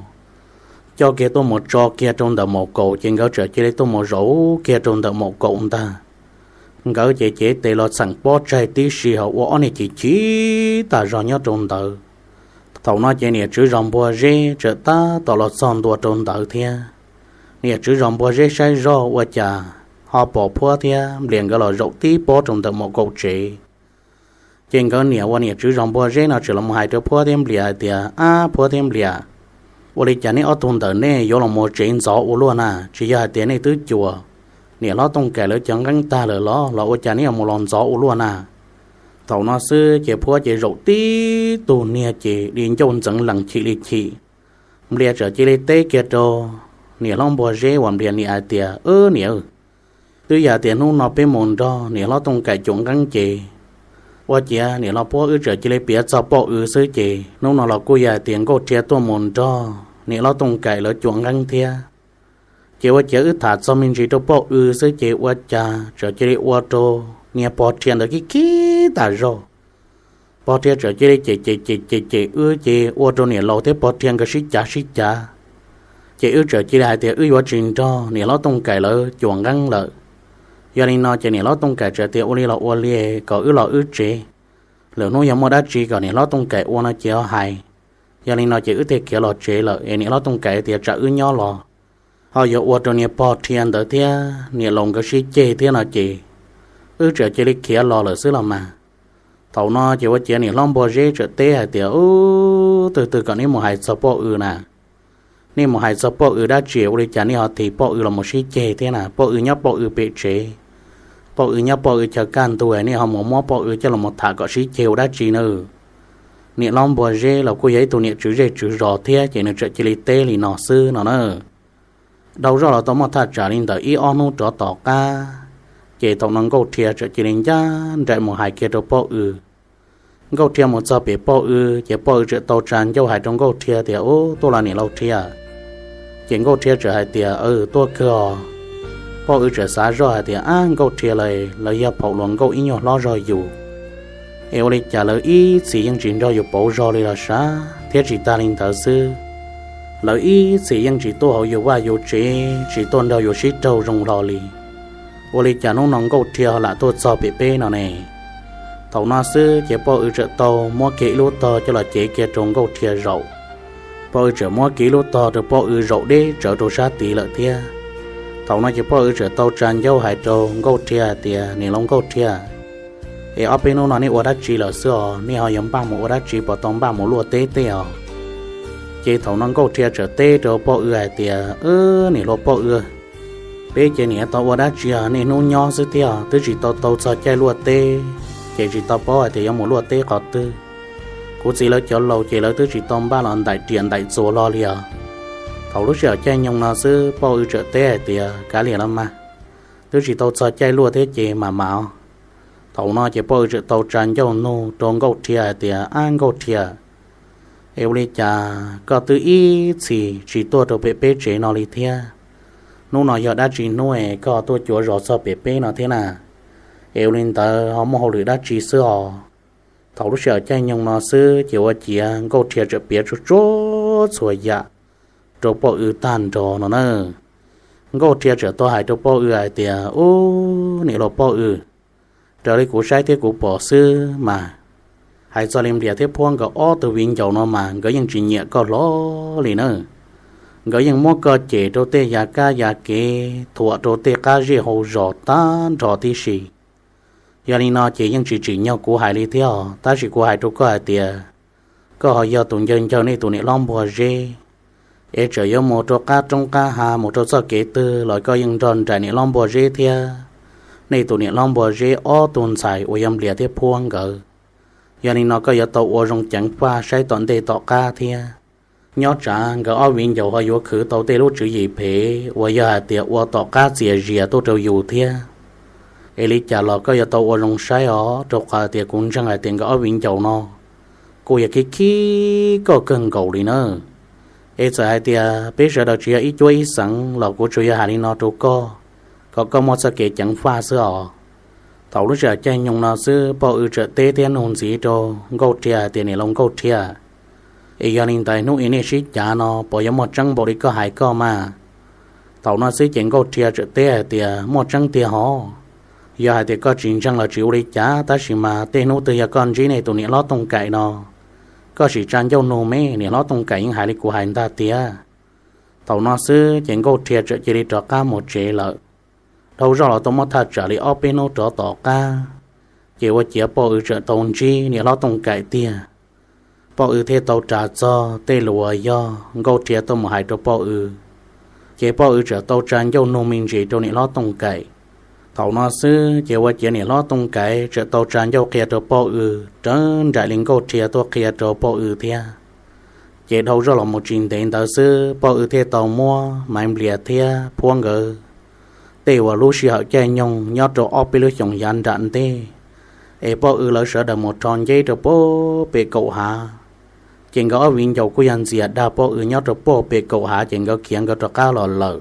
coj kiag tuaj mus tso kiag rau ntawm maum kaum, ces nkawd txawm cia li tuaj mus zaum kiag rau ntawm maum kaum ntag. Nkawd ces cev tes los txheem pob tsaig tib si ho ua ob niag chim chim tas zog nyob rau ntawd. Thaum no ces niam tswv zos Npua Zeb txawm tab tom los txog ntua rau ntawd thiab. niam tswv zos Npua Zeb saib zoj ua cas ho pom Phuab thiab Nplias nkawd los zaum tib pob rau ntawm maum kaum tsev. Ces nkawd niam uas niam tswv zos Npua Zeb no txawm los hais rau Phuab thiab Nplias hais tias, Ab Phuab thiab Nplias, ua li cas nej ob tug ntawm nej yuav los mus tsev ntxov ua luaj na? Tsis yog hais tias nej twb cuag niam hlob Tooj Kaim lawv cov nqeeb tag lawm los los ua cas nej yuav mus los ntxov ua luaj na? Thaum no xwb ces Phuab ces zaum tib tug niag ces di ncauj ntxeev lees chim li chim. Nplias txawm cia li teb kiag rau niam hlob Npua Zeb uas Nplias niam hais tias, Wb niam, twb yog tias hnub no peb mus nrog niam hlob Tooj Kaim cuam nqeeb ces ua ciav niam hlob Phuab wb txawm cia li piav txog Poj Ws xwb ces hnub no los kuj yog hais tias Nkauj Rhia tuaj mus nrog niam hlob Tooj Kaim lawv cuam nqeeb thiab. Ces ua ciav wb tham txog me ntsis rau Poj Ws xwb ces ua cas txawm cia li ua rau niag Pog Rhia ntawd khib khib tas zog. Pog Rhia txawm cia li cem cem cem cem cem wb ces ua rau niam laus thiab Pog Rhia nkawd sib cav sib cav. Ces wb txawm cia li hais tias wb yuav tsis nrog niam hlob Tooj Kaim lawv cuam nqeeb lawm. Yog li no ces niam hlob Tooj Kaim txawm tias ua li los ua li, kom wb los wb tsev, lwm hnub yog muaj dab tsi kom niam hlob Tooj Kaim ua no ces ho hais. Yog li no ces wb thiaj khiav los tsev lawm es niam hlob Tooj Kaim tias tsam wb nyob los ho yuav ua rau niag Pog Rhia ntawd thiab niam laus nkawd sib ceg thiab no ces wb txawm cia li khiav los lawm xwb los mas. Thaum no ces ua ciav niam hlob Npua Zeb txawm teb hais tias, Ub, twg twg kom nej mus hais txog Poj Ws na? Nej mus hais txog Poj Ws dab tsi ua li cas nej ho thim Poj Ws los mus sib ceg thiab na? Poj Ws nyob Poj Ws pem tsev, Poj Ws nyob Poj Ws chaw kaj ntug, nej ho mus muab Poj Ws coj los tham kom sib ceg ua dab tsi na? Niam hlob Npua Zeb los kuj yog ib tug niam tswv zej tswv zos thiab ces nws txawm cia li teb li no xwb no na. Dhau zoj los tau muaj thaj tsam li ntawm ib ob hnub rov tom qab, ces thaum no Nkauj Rhia txawm cia li ncaj nraim mus hais kiag rau Poj Ws. Nkauj Rhia mus txog pem Poj Ws ces Poj Ws txawm tau tsa ncauj hais rau Nkauj Rhia tias, Ub, tuaj los niam laus Rhia. Ces Nkauj Rhia txawm hais tias, Aws, tuaj kawg os. Poj Ws txawm xav zoj hais tias, Ab, Nkauj Rhia lawv, lawv yog phaum luas nkauj ib nyuag hlob zog yus, es ua li cas lawv ib txhis yeej tsis nrog yus pauv zog li los sav, thiab tsis tag li ntawd xwb, lawv ib txhis yeej tsis tuaj hauv yus vaj yus tsev, tsis tuaj nrog yus sib raug zoo hlo li. Ua li cas hnub no Nkauj Rhia ho lam tuaj txog pem peb no ne? Thaum no xwb ces Poj Ws txawm tau muab kiag ib lub tog coj los cev kiag rau Nkauj Rhia zaum. Poj Ws txawm muab kiag ib lub tog rau Poj Ws zaum deb tsawv rau sab tid lawm thiab. Thaum no ces Poj Ws txawm tau tsa ncauj hais rau Nkauj Rhia hais tias, Niam laus Nkauj Rhia, es ob peb hnub no nej ua dab tsi lawm xwb os? Nej ho yuav npaj mus ua dab tsi, puas tau npaj mus luaj teb tej os? Ces thaum no Nkauj Rhia txawm teb rau Poj Ws hais tias, Wb, niam laus Poj Ws, peb ces niam tau ua dab tsi os, niaj hnub nyob xwb thiab twb tsis tau tau txog caij luaj teb, ces tsis tau paub hais tias yuav mus luaj teb qhov twg. Kuv txiv lawv cov laus ces lawv twb tsis tau npaj los ntaim riam ntaim txuas hlo li os. Thaum lub sij hawm caij nyoog no xwb Poj Ws txawm teb hais tias, Kav liam los mas, twb tsis tau txog caij luaj thiab ces mam mam os. Thaum no ces Poj Ws txawm tau tsa ncauj nug rau Nkauj Rhia hais tias, Ab Nkauj Rhia, es ua li cas koj twb ib txhis tsis tuaj rau pem peb tsev no li thiab? Hnub no yog dab tsi hnub es koj tuaj cuav zos txog pem peb no thiab na? Es ua li ntawd ho muaj hauj lwm dab tsi xwb os? Thaum lub sij hawm caij nyoog no xwb ces ua ciav Nkauj Rhia txawm piav tsuag tsuag txhua yam rau Poj Ws tag nrho no na. Nkauj Rhia txawm tau hais rau Poj Ws hais tias, Ub, niam laus Poj Ws, raws li kuv saib thiab kuv pom xwb mas, hais txog li Nplias thiab Phuab nkawd ob tug viv ncaus no mas nkawd yeej tsis nyiam koj hlo li na. Nkawd yeej muab koj cem rau tej yav kab yav kev, thuam rau tej qab zej hauv zos tag nrho tib si. Yog li no ces yeej tsis tsim nyog kuv hais li thiab os, tab sis kuv hais rau koj hais tias, koj ho yog tus ncawg ncawg nej tus niam hlob Npua Zeb, es txawm yuav mus rau qab roob qab hav, mus rau txoj kev twg los koj yeej nrog nraim niam hlob Npua Zeb thiab nej tus niam hlob Npua Zeb ob tug ntxhais uas yog Nplias thiab Phuab nkawd. Yog li no koj yuav tau ua zoo ceev faj saib tom ntej tom qab thiab. Nyob tsam nkawd ob viv ncaus ho yuav khwv tau tej lub tswv yim phem uas yog hais tias ua tom qab txias zias tuaj rau yus thiab. Es li cas los koj yuav tau ua zoo saib os, rau qhov tias kuv ntseeg hais tias nkawd ob viv ncaus no kuj yog khib khib koj kawg nkaus li na. Es txawm hais tias peb sawv daws tsis yog ib cuab ib xeev los kuv tsuas yog hais li no rau koj, kom koj muaj txoj kev ceev faj xwb os. Thaum lub sij hawm caij nyoog no xwb Poj Ws txawm teb thiab nug ntxiv rau Nkauj Rhia hais tias, Niam laus Nkauj Rhia, es yog li ntawd hnub ib nej sib cav no puas yuav muaj tseeb npaum li koj hais koj mas? Thaum no xwb ces Nkauj Rhia txawm teb hais tias, Muaj tseeb tiag hov. Yog hais tias koj tsis ntseeg los tsis ua li cas, tab sis mas tej hnub twg yog koj ntsib nej tus niam hlob Tooj Kaim no, koj sim tsa ncauj nug me, niam hlob Tooj Kaim yeej hais li kuv hais ntag tiag. Thaum no xwb ces Nkauj Rhia txawm cia li rov qab mus tsev lawm. Dhau zoj los tau muaj thaj tsam li ob peb hnub rov tom qab, ces ua ciav Poj Ws txawm tau ntsib niam hlob Tooj Kaim tiag. Poj Ws thiaj tau ras txog tej lus uas yog Nkauj Rhia tuaj mus hais rau Poj Ws, ces Poj Ws txawm tau tsa ncauj nug me ntsis rau niam hlob Tooj Kaim. Thaum no xwb ces ua ciav niam hlob Tooj Kaim txawm tau tsa ncauj qhia rau Poj Ws raws nraim li Nkauj Rhia tuaj qhia rau Poj Ws thiab. Ces dhau zoj los mus tsis ntev ntawd xwb Poj Ws thiaj tau muab Maiv Nplias thiab Phuab nkawd tej uas lub sij hawm caij nyoog nyob rau ob peb lub xyoos yav nram ntej, es Poj Ws lawv sawv daws mus rho nceb rau pem kaum hav. Ces nkawd ob viv ncaus kuj yog ntxias dag Poj Ws nyob rau pem kaum hav ces nkawd khiav nkawd rov qab los lawm.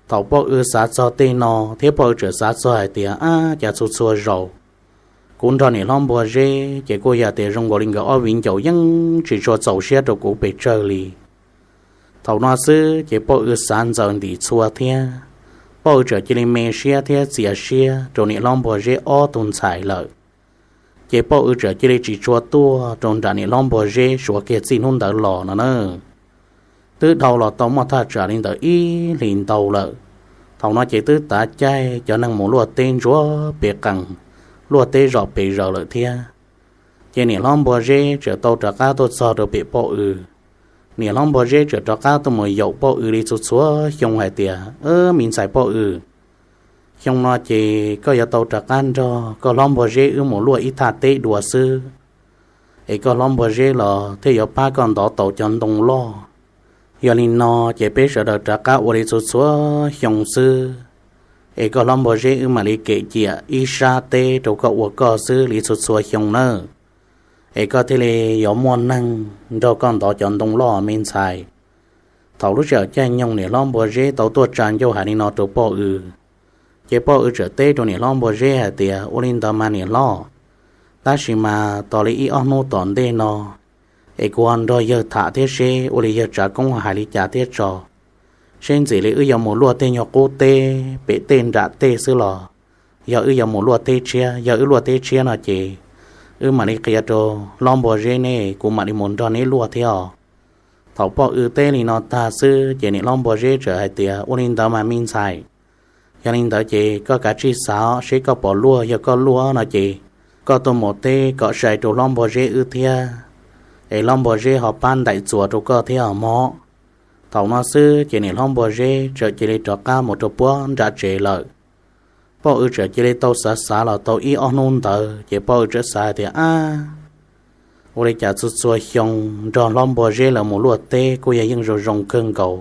Thaum Poj Ws xav txog tej no thiab Poj Ws txawm xav txog hais tias, ab, cas txhua txhua zaus kuv nrog niam hlob Npua Zeb ces kuj yog tias zoo nkaus li nkawd ob viv ncaus yeej tsis tshua txaus siab rau kuv pes tsawg li. Thaum no xwb ces Poj Ws xav ntxaws ntim txhua thiab, Poj Ws txawm cia li me siab thiab txias siab rau niam hlob Npua Zeb ob tug ntxhais lawm. Ces Poj Ws txawm cia li tsis tshua tuaj rau nram niam hlob Npua Zeb suav kiag txij hnub ntawd los no na. Twb dhau los tau muaj thaj tsam li ntawm ib hlis ntau lawm. Thaum no ces twb tav caij cov neeg mus luaj teb ntsuav pes qees, luaj teb zom pes zaws lawm thiab. Ces niam hlob Npua Zeb txawm tau rov qab tuaj txog rau pem Poj Ws. Niam hlob Npua Zeb txawm rov qab tuaj mus yaum Poj Ws li txhua txhua xyoo hais tias, me ntxhais Poj Ws, xyoo no ces koj yuav tau rov qab nrog koj hlob Npua Zeb wb mus luaj ib thaj teb dua xwb, es koj hlob Npua Zeb los thiaj yuav pab koj ntov tau cov ntoo loj. Yog li no ces peb sawv daws rov qab ua li txhua txhua xyoo xwb, es koj hlob Npua Zeb wb mam li kem ciam ib sab teb rau koj ua koj xwb li txhua txhua xyoo nawb, es koj thiaj li yuav muaj neeg nrog koj ntov cov ntoo loj me ntxhais. Thaum lub sij hawm caij nyoog niam hlob Npua Zeb tau tuaj tsa ncauj hais li no rau Poj Ws, ces Poj Ws txawm teb rau niam hlob Npua Zeb hais tias, ua li ntawd mas niam hlob, tab sis mas tos li ib ob hnub tom ntej no es kuv ho nrog yawg tham thiab seb ua li yawg Tsav Koob hais li cas thiab tso, seb ntxim li wb yuav mus luaj tej nyuag qub teb pem tej nram tej xwb los yog wb yuav mus luaj teb tshiab. Yog wb luaj teb tshiab no ces wb mam li qhia rau hlob Npua Zeb ne, kuv mam li mus nrog neb luaj thiab os. Thaum Poj Ws teb li no tag xwb ces niam hlob Npua Zeb txawm hais tias, ua li ntawd mas me ntxhais, yog li ntawd ces koj kav tsij xav seb koj puas luaj, yog koj luaj no ces koj tuaj mus teb kom sai rau hlob Npua Zeb wb thiab, es hlob Npua Zeb ho pab ntaim txuas rau koj thiab os mog. Thaum no xwb ces niam hlob Npua Zeb txawm cia li rov qab mus rau puag nram tsev lawm. Poj Ws txawm cia li tau xav xav los tau ib ob hnub ntawd ces Poj Ws txawm xav hais tias, ab, ua li cas txhua txhua xyoo nrog hlob Npua Zeb lawv mus luaj teb kuj yog yeej zoo zoo kawg nkaus.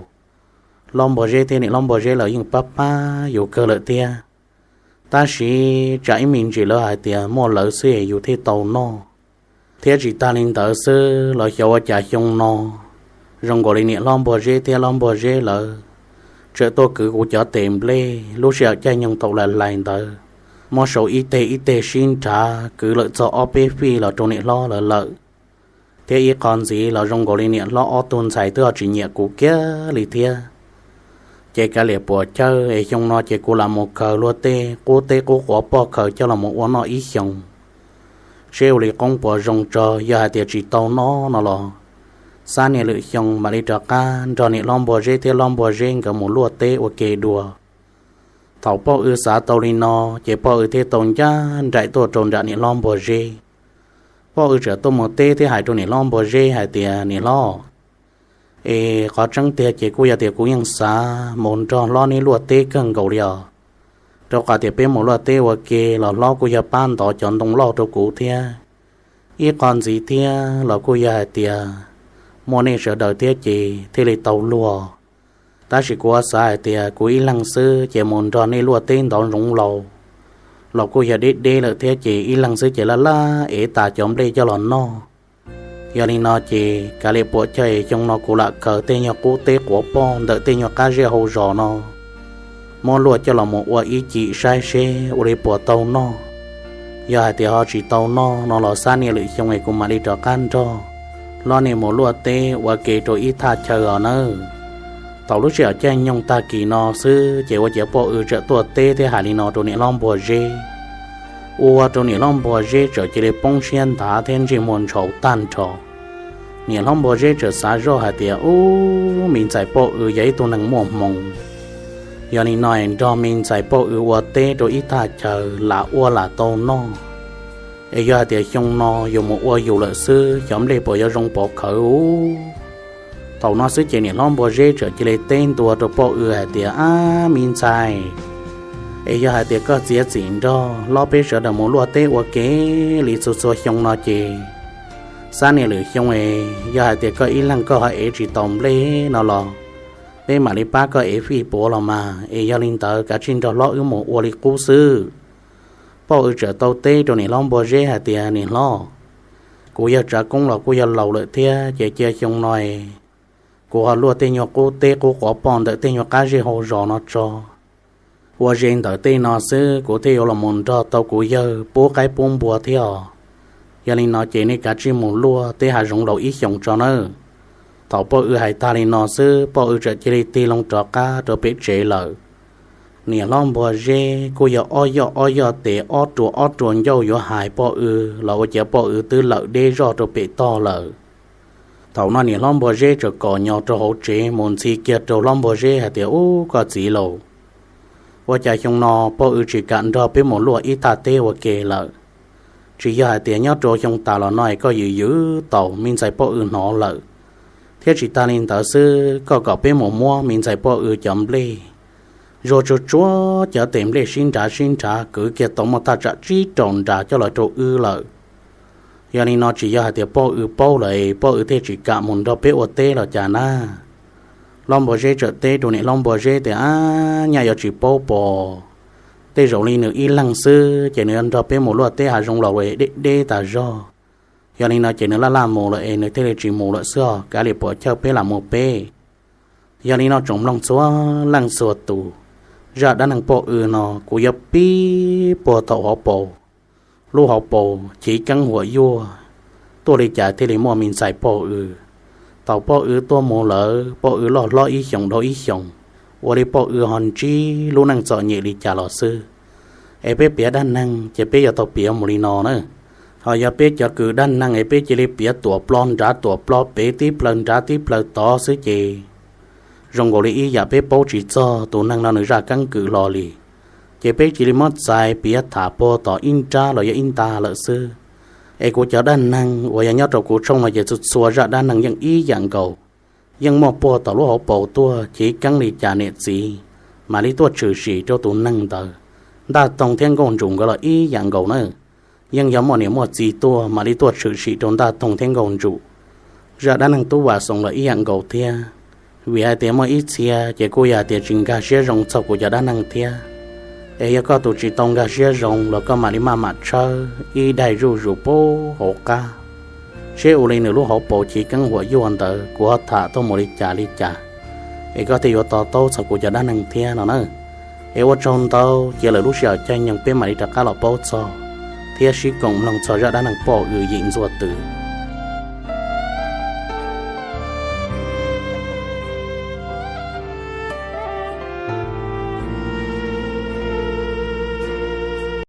Hlob Npua Zeb thiab niam hlob Npua Zeb lawv yeej pab pab yus kawg lawm thiab. Tab sis tsam ib me ntsis lawv hais tias muaj lawv xwb es yus thiaj tau noj, thiab tsis tag li ntawd xwb los xyov ua cas xyoo no zoo nkaus li niam hlob Npua Zeb thiab hlob Npua Zeb lawv txawm tuaj kwv kuv cov tes nplej lub sij hawm caij nyoog thaum lais lais ntawd, muab sau ib teg ib teg sib nrhav kwv lawm txog ob peb fij los rau niam hlob lawv lawm. Thiab ib qho ntxiv los zoo nkaus li niam hlob ob tug ntxhais twb ho tsis nyiam kuv kiag li thiab. Ces kav liam puas chawj es xyoo no ces kuv lam mus khaws luag tej qub teb qub quav poj khaws coj los mus ua noj ib xyoos, seb ua li qoob puas zoo tso. Yog hais tias tsis tau noj no los xab niag lwm xyoo mam li rov qab nrog niam hlob Npua Zeb thiab hlob Npua Zeb nkawd mus luaj teb ua ke dua. Thaum Poj Ws xav tau li no ces Poj Ws thiaj tau ncaj nraim tuaj rau nram niam hlob Npua Zeb. Poj Ws txawm tuaj mus teb thiab hais rau niam hlob Npua Zeb hais tias, niam hlob, es qhov tseeb tiag ces kuj yog tias kuv yeej xav mus nrog hlob neb luaj teb kawg nkaus li os, rau qhov tias peb mus luaj teb ua ke los hlob kuj yog pab ntov cov ntoo loj rau kuv thiab. Ib qho ntxiv thiab los kuj yog hais tias muaj nej sawv daws thiab ces thiaj li tau luag. Tab sis kuv xav hais tias kuv ib leeg xwb ces mus nrog nej luaj teb ntov ntsoov laus los kuj yog deb deb lawm thiab ces ib leeg xwb ces laj laj ev tas cov nplej coj los noj. Yog li no ces kav liam puas chawj, xyoo no kuv lam khaws tej nyuag qub teb quav poj ntawm tej nyuag qab zej hauv zos no muab luaj coj los mus ua ib cim saib seb ua li puas tau noj. Yog hais tias ho tsis tau noj no los xab niag lwm xyoo es kuv mam li rov qab nrog hlob nej mus luaj teb ua ke rau ib thaj chaw os nawb. Thaum lub sij hawm caij nyoog tag kis no xwb ces ua ciav Poj Ws txawm tuaj teb thiab hais li no rau niam hlob Npua Zeb, ua rau niam hlob Npua Zeb txawm cia li poob siab nthav thiab ntsej muag ntshaus tag nrho. Niam hlob Npua Zeb txawm xav zoj hais tias, ub, me ntxhais Poj Ws yog ib tug neeg muaj hmoo, yog li no nrog me ntxhais Poj Ws ua teb rau ib thaj chaw lam ua lam tau noj, es yog hais tias xyoo no yus mus ua yus lawm xwb, xyov nplej puas yuav zoo pov khawv ub. Thaum no xwb ces niam hlob Npua Zeb txawm cia li teb ntua rau Poj Ws hais tias, ab, me ntxhais, es yog hais tias koj txiav txim nrog hlob peb sawv daws mus luaj teb ua ke li txhua txhua xyoo no ces, xab niag lwm xyoo es yog hais tias koj ib leeg koj ho ev tsis tau nplej no los, peb mam li pab koj ev fij puav los mas. Es yog li ntawd kav tsij nrog hlob wb mus ua li qub xwb. Poj Ws txawm tau teb rau niam hlob Npua Zeb hais tias, niam hlob, kuv yawg Tsav Koob los kuj yog laus lawm thiab, ces cia xyoo no kuv ho luaj tej nyuag qub teb qub quav poj ntawm tej nyuag qab zej hauv zos no tso, ua ze ntawm tej no xwb kuv thiaj yuav los mus nrog tau kuv yawg pub qaib pub npua thiab os. Yog li no ces nej kav tsij mus luaj teb hav zoov laus ib xyoos tso nawb. Thaum Poj Ws hais tag li no xwb, Poj Ws txawm cia li tig loo rov qab rau pem tsev lawm. Niam hlob Npua Zeb kuj yog ob yoj ob yoj tes ob rua ob rua ncauj yuav hais Poj Ws los ua ciav Poj Ws twb lawm deb zoj rau pem tog lawm. Thaum no niam hlob Npua Zeb txawm kom nyo rau hauv tsev mus ntxhi kiag rau hlob Npua Zeb hais tias, ub, koj txiv laus, ua cas xyoo no Poj Ws tsis kam nrog peb mus luaj ib thaj teb ua ke lawm? Tsis yog hais tias nyob rau xyoo tas los no es koj yws yws taus me ntxhais Poj Ws hnov lawm, thiab tsis tas li ntawd xwb, koj kom peb mus muab me ntxhais Poj Ws cov nplej, zuag tsuag tsuag cov tes nplej sib nrad sib nrad kwv kiag tau muaj thaj tsam tsib rau nrad coj los rau wb lawm. Yog li no tsis yog hais tias Poj Ws paub lawm es Poj Ws thiaj tsis kam mus nrog peb ua teb los cas na? Hlob Npua Zeb txawm teb rau niam hlob Npua Zeb tias, ab, nyaj yuav tsis paub pos, tej zaum li nws ib leeg xwb ces nws yuav nrog peb mus luaj teb hav zoov laus deb deb tas zog. Yog li no ces nws laj laj mus lawm es nws thiaj li tsis mus lawm xwb os, kav liam puas chawj peb lam mus peb. Yog li no tsoom mloog txhua leej txhua tus, zaj dab neeg Poj Ws no kuv yuav pib puag thaum hauv paus, lub hauv paus chiv keeb huam yuaj, tuaj li cas thiaj li muaj me ntxhais Poj Ws. Thaum Poj Ws tuaj mus lawm, Poj Ws loj hlob ib xyoos dhau ib xyoos, ua li Poj Ws ho ntsib lub neej txom nyem li cas los xwb. Es peb piav dab neeg ces peb yuav tau piav mus li no na. Ho yog peb cov kws dab neeg es peb cia li piav tuam plo nrad tuam plo pem tib plawg nrad tib plawg tod xwb ces zoo nkaus li ib yam peb paub tsis txog tus neeg no nws zaj keeb kwm hlo li. Ces peb cia li muab txais piav tham puag tom ib nrab los yog ib nta lawm xwb. Es kuv cov dab neeg uas yog nyob rau kuv tshooj no ces txhua txhua zaj dab neeg yeej ib yam nkaus, yeej muaj puag tom lub hauv paus tuaj, chiv keeb li cas niam txiv mam li tuaj tshwm sim rau tus neeg ntawd. Ntaj Toog thiab Nkauj Ntsum nkawd los ib yam nkaus na, yeej yog muaj niam muaj txiv tuaj mam li tuaj tshwm sim rau Ntaj Toog thiab Nkauj Ntsum. Zaj dab neeg Tub Vam Xoom los ib yam nkaus thiab. Vim hais tias muaj ib txhia ces kuj yog hais tias tsis nkag siab zoo txog kuv cov dab neeg thiab. Es yog koj tus tsis tau nkag siab zoo los koj mam li maj mam tshawb ib daim zuj zus puag hauv qab, seb ua li nws lub hauv paus chiv keeb huam yuaj ntawd kuv ho tham tuaj mus li cas li cas, es koj thiaj yuav to taub txog kuv cov dab neeg thiab no na. Es ua tsaug ntau, cia lawm lub sij hawm caij nyoog peb mam li rov qab los paub txog thiab sib koom mloog txog zaj dab neeg Poj Ws yim ntxuaj twm.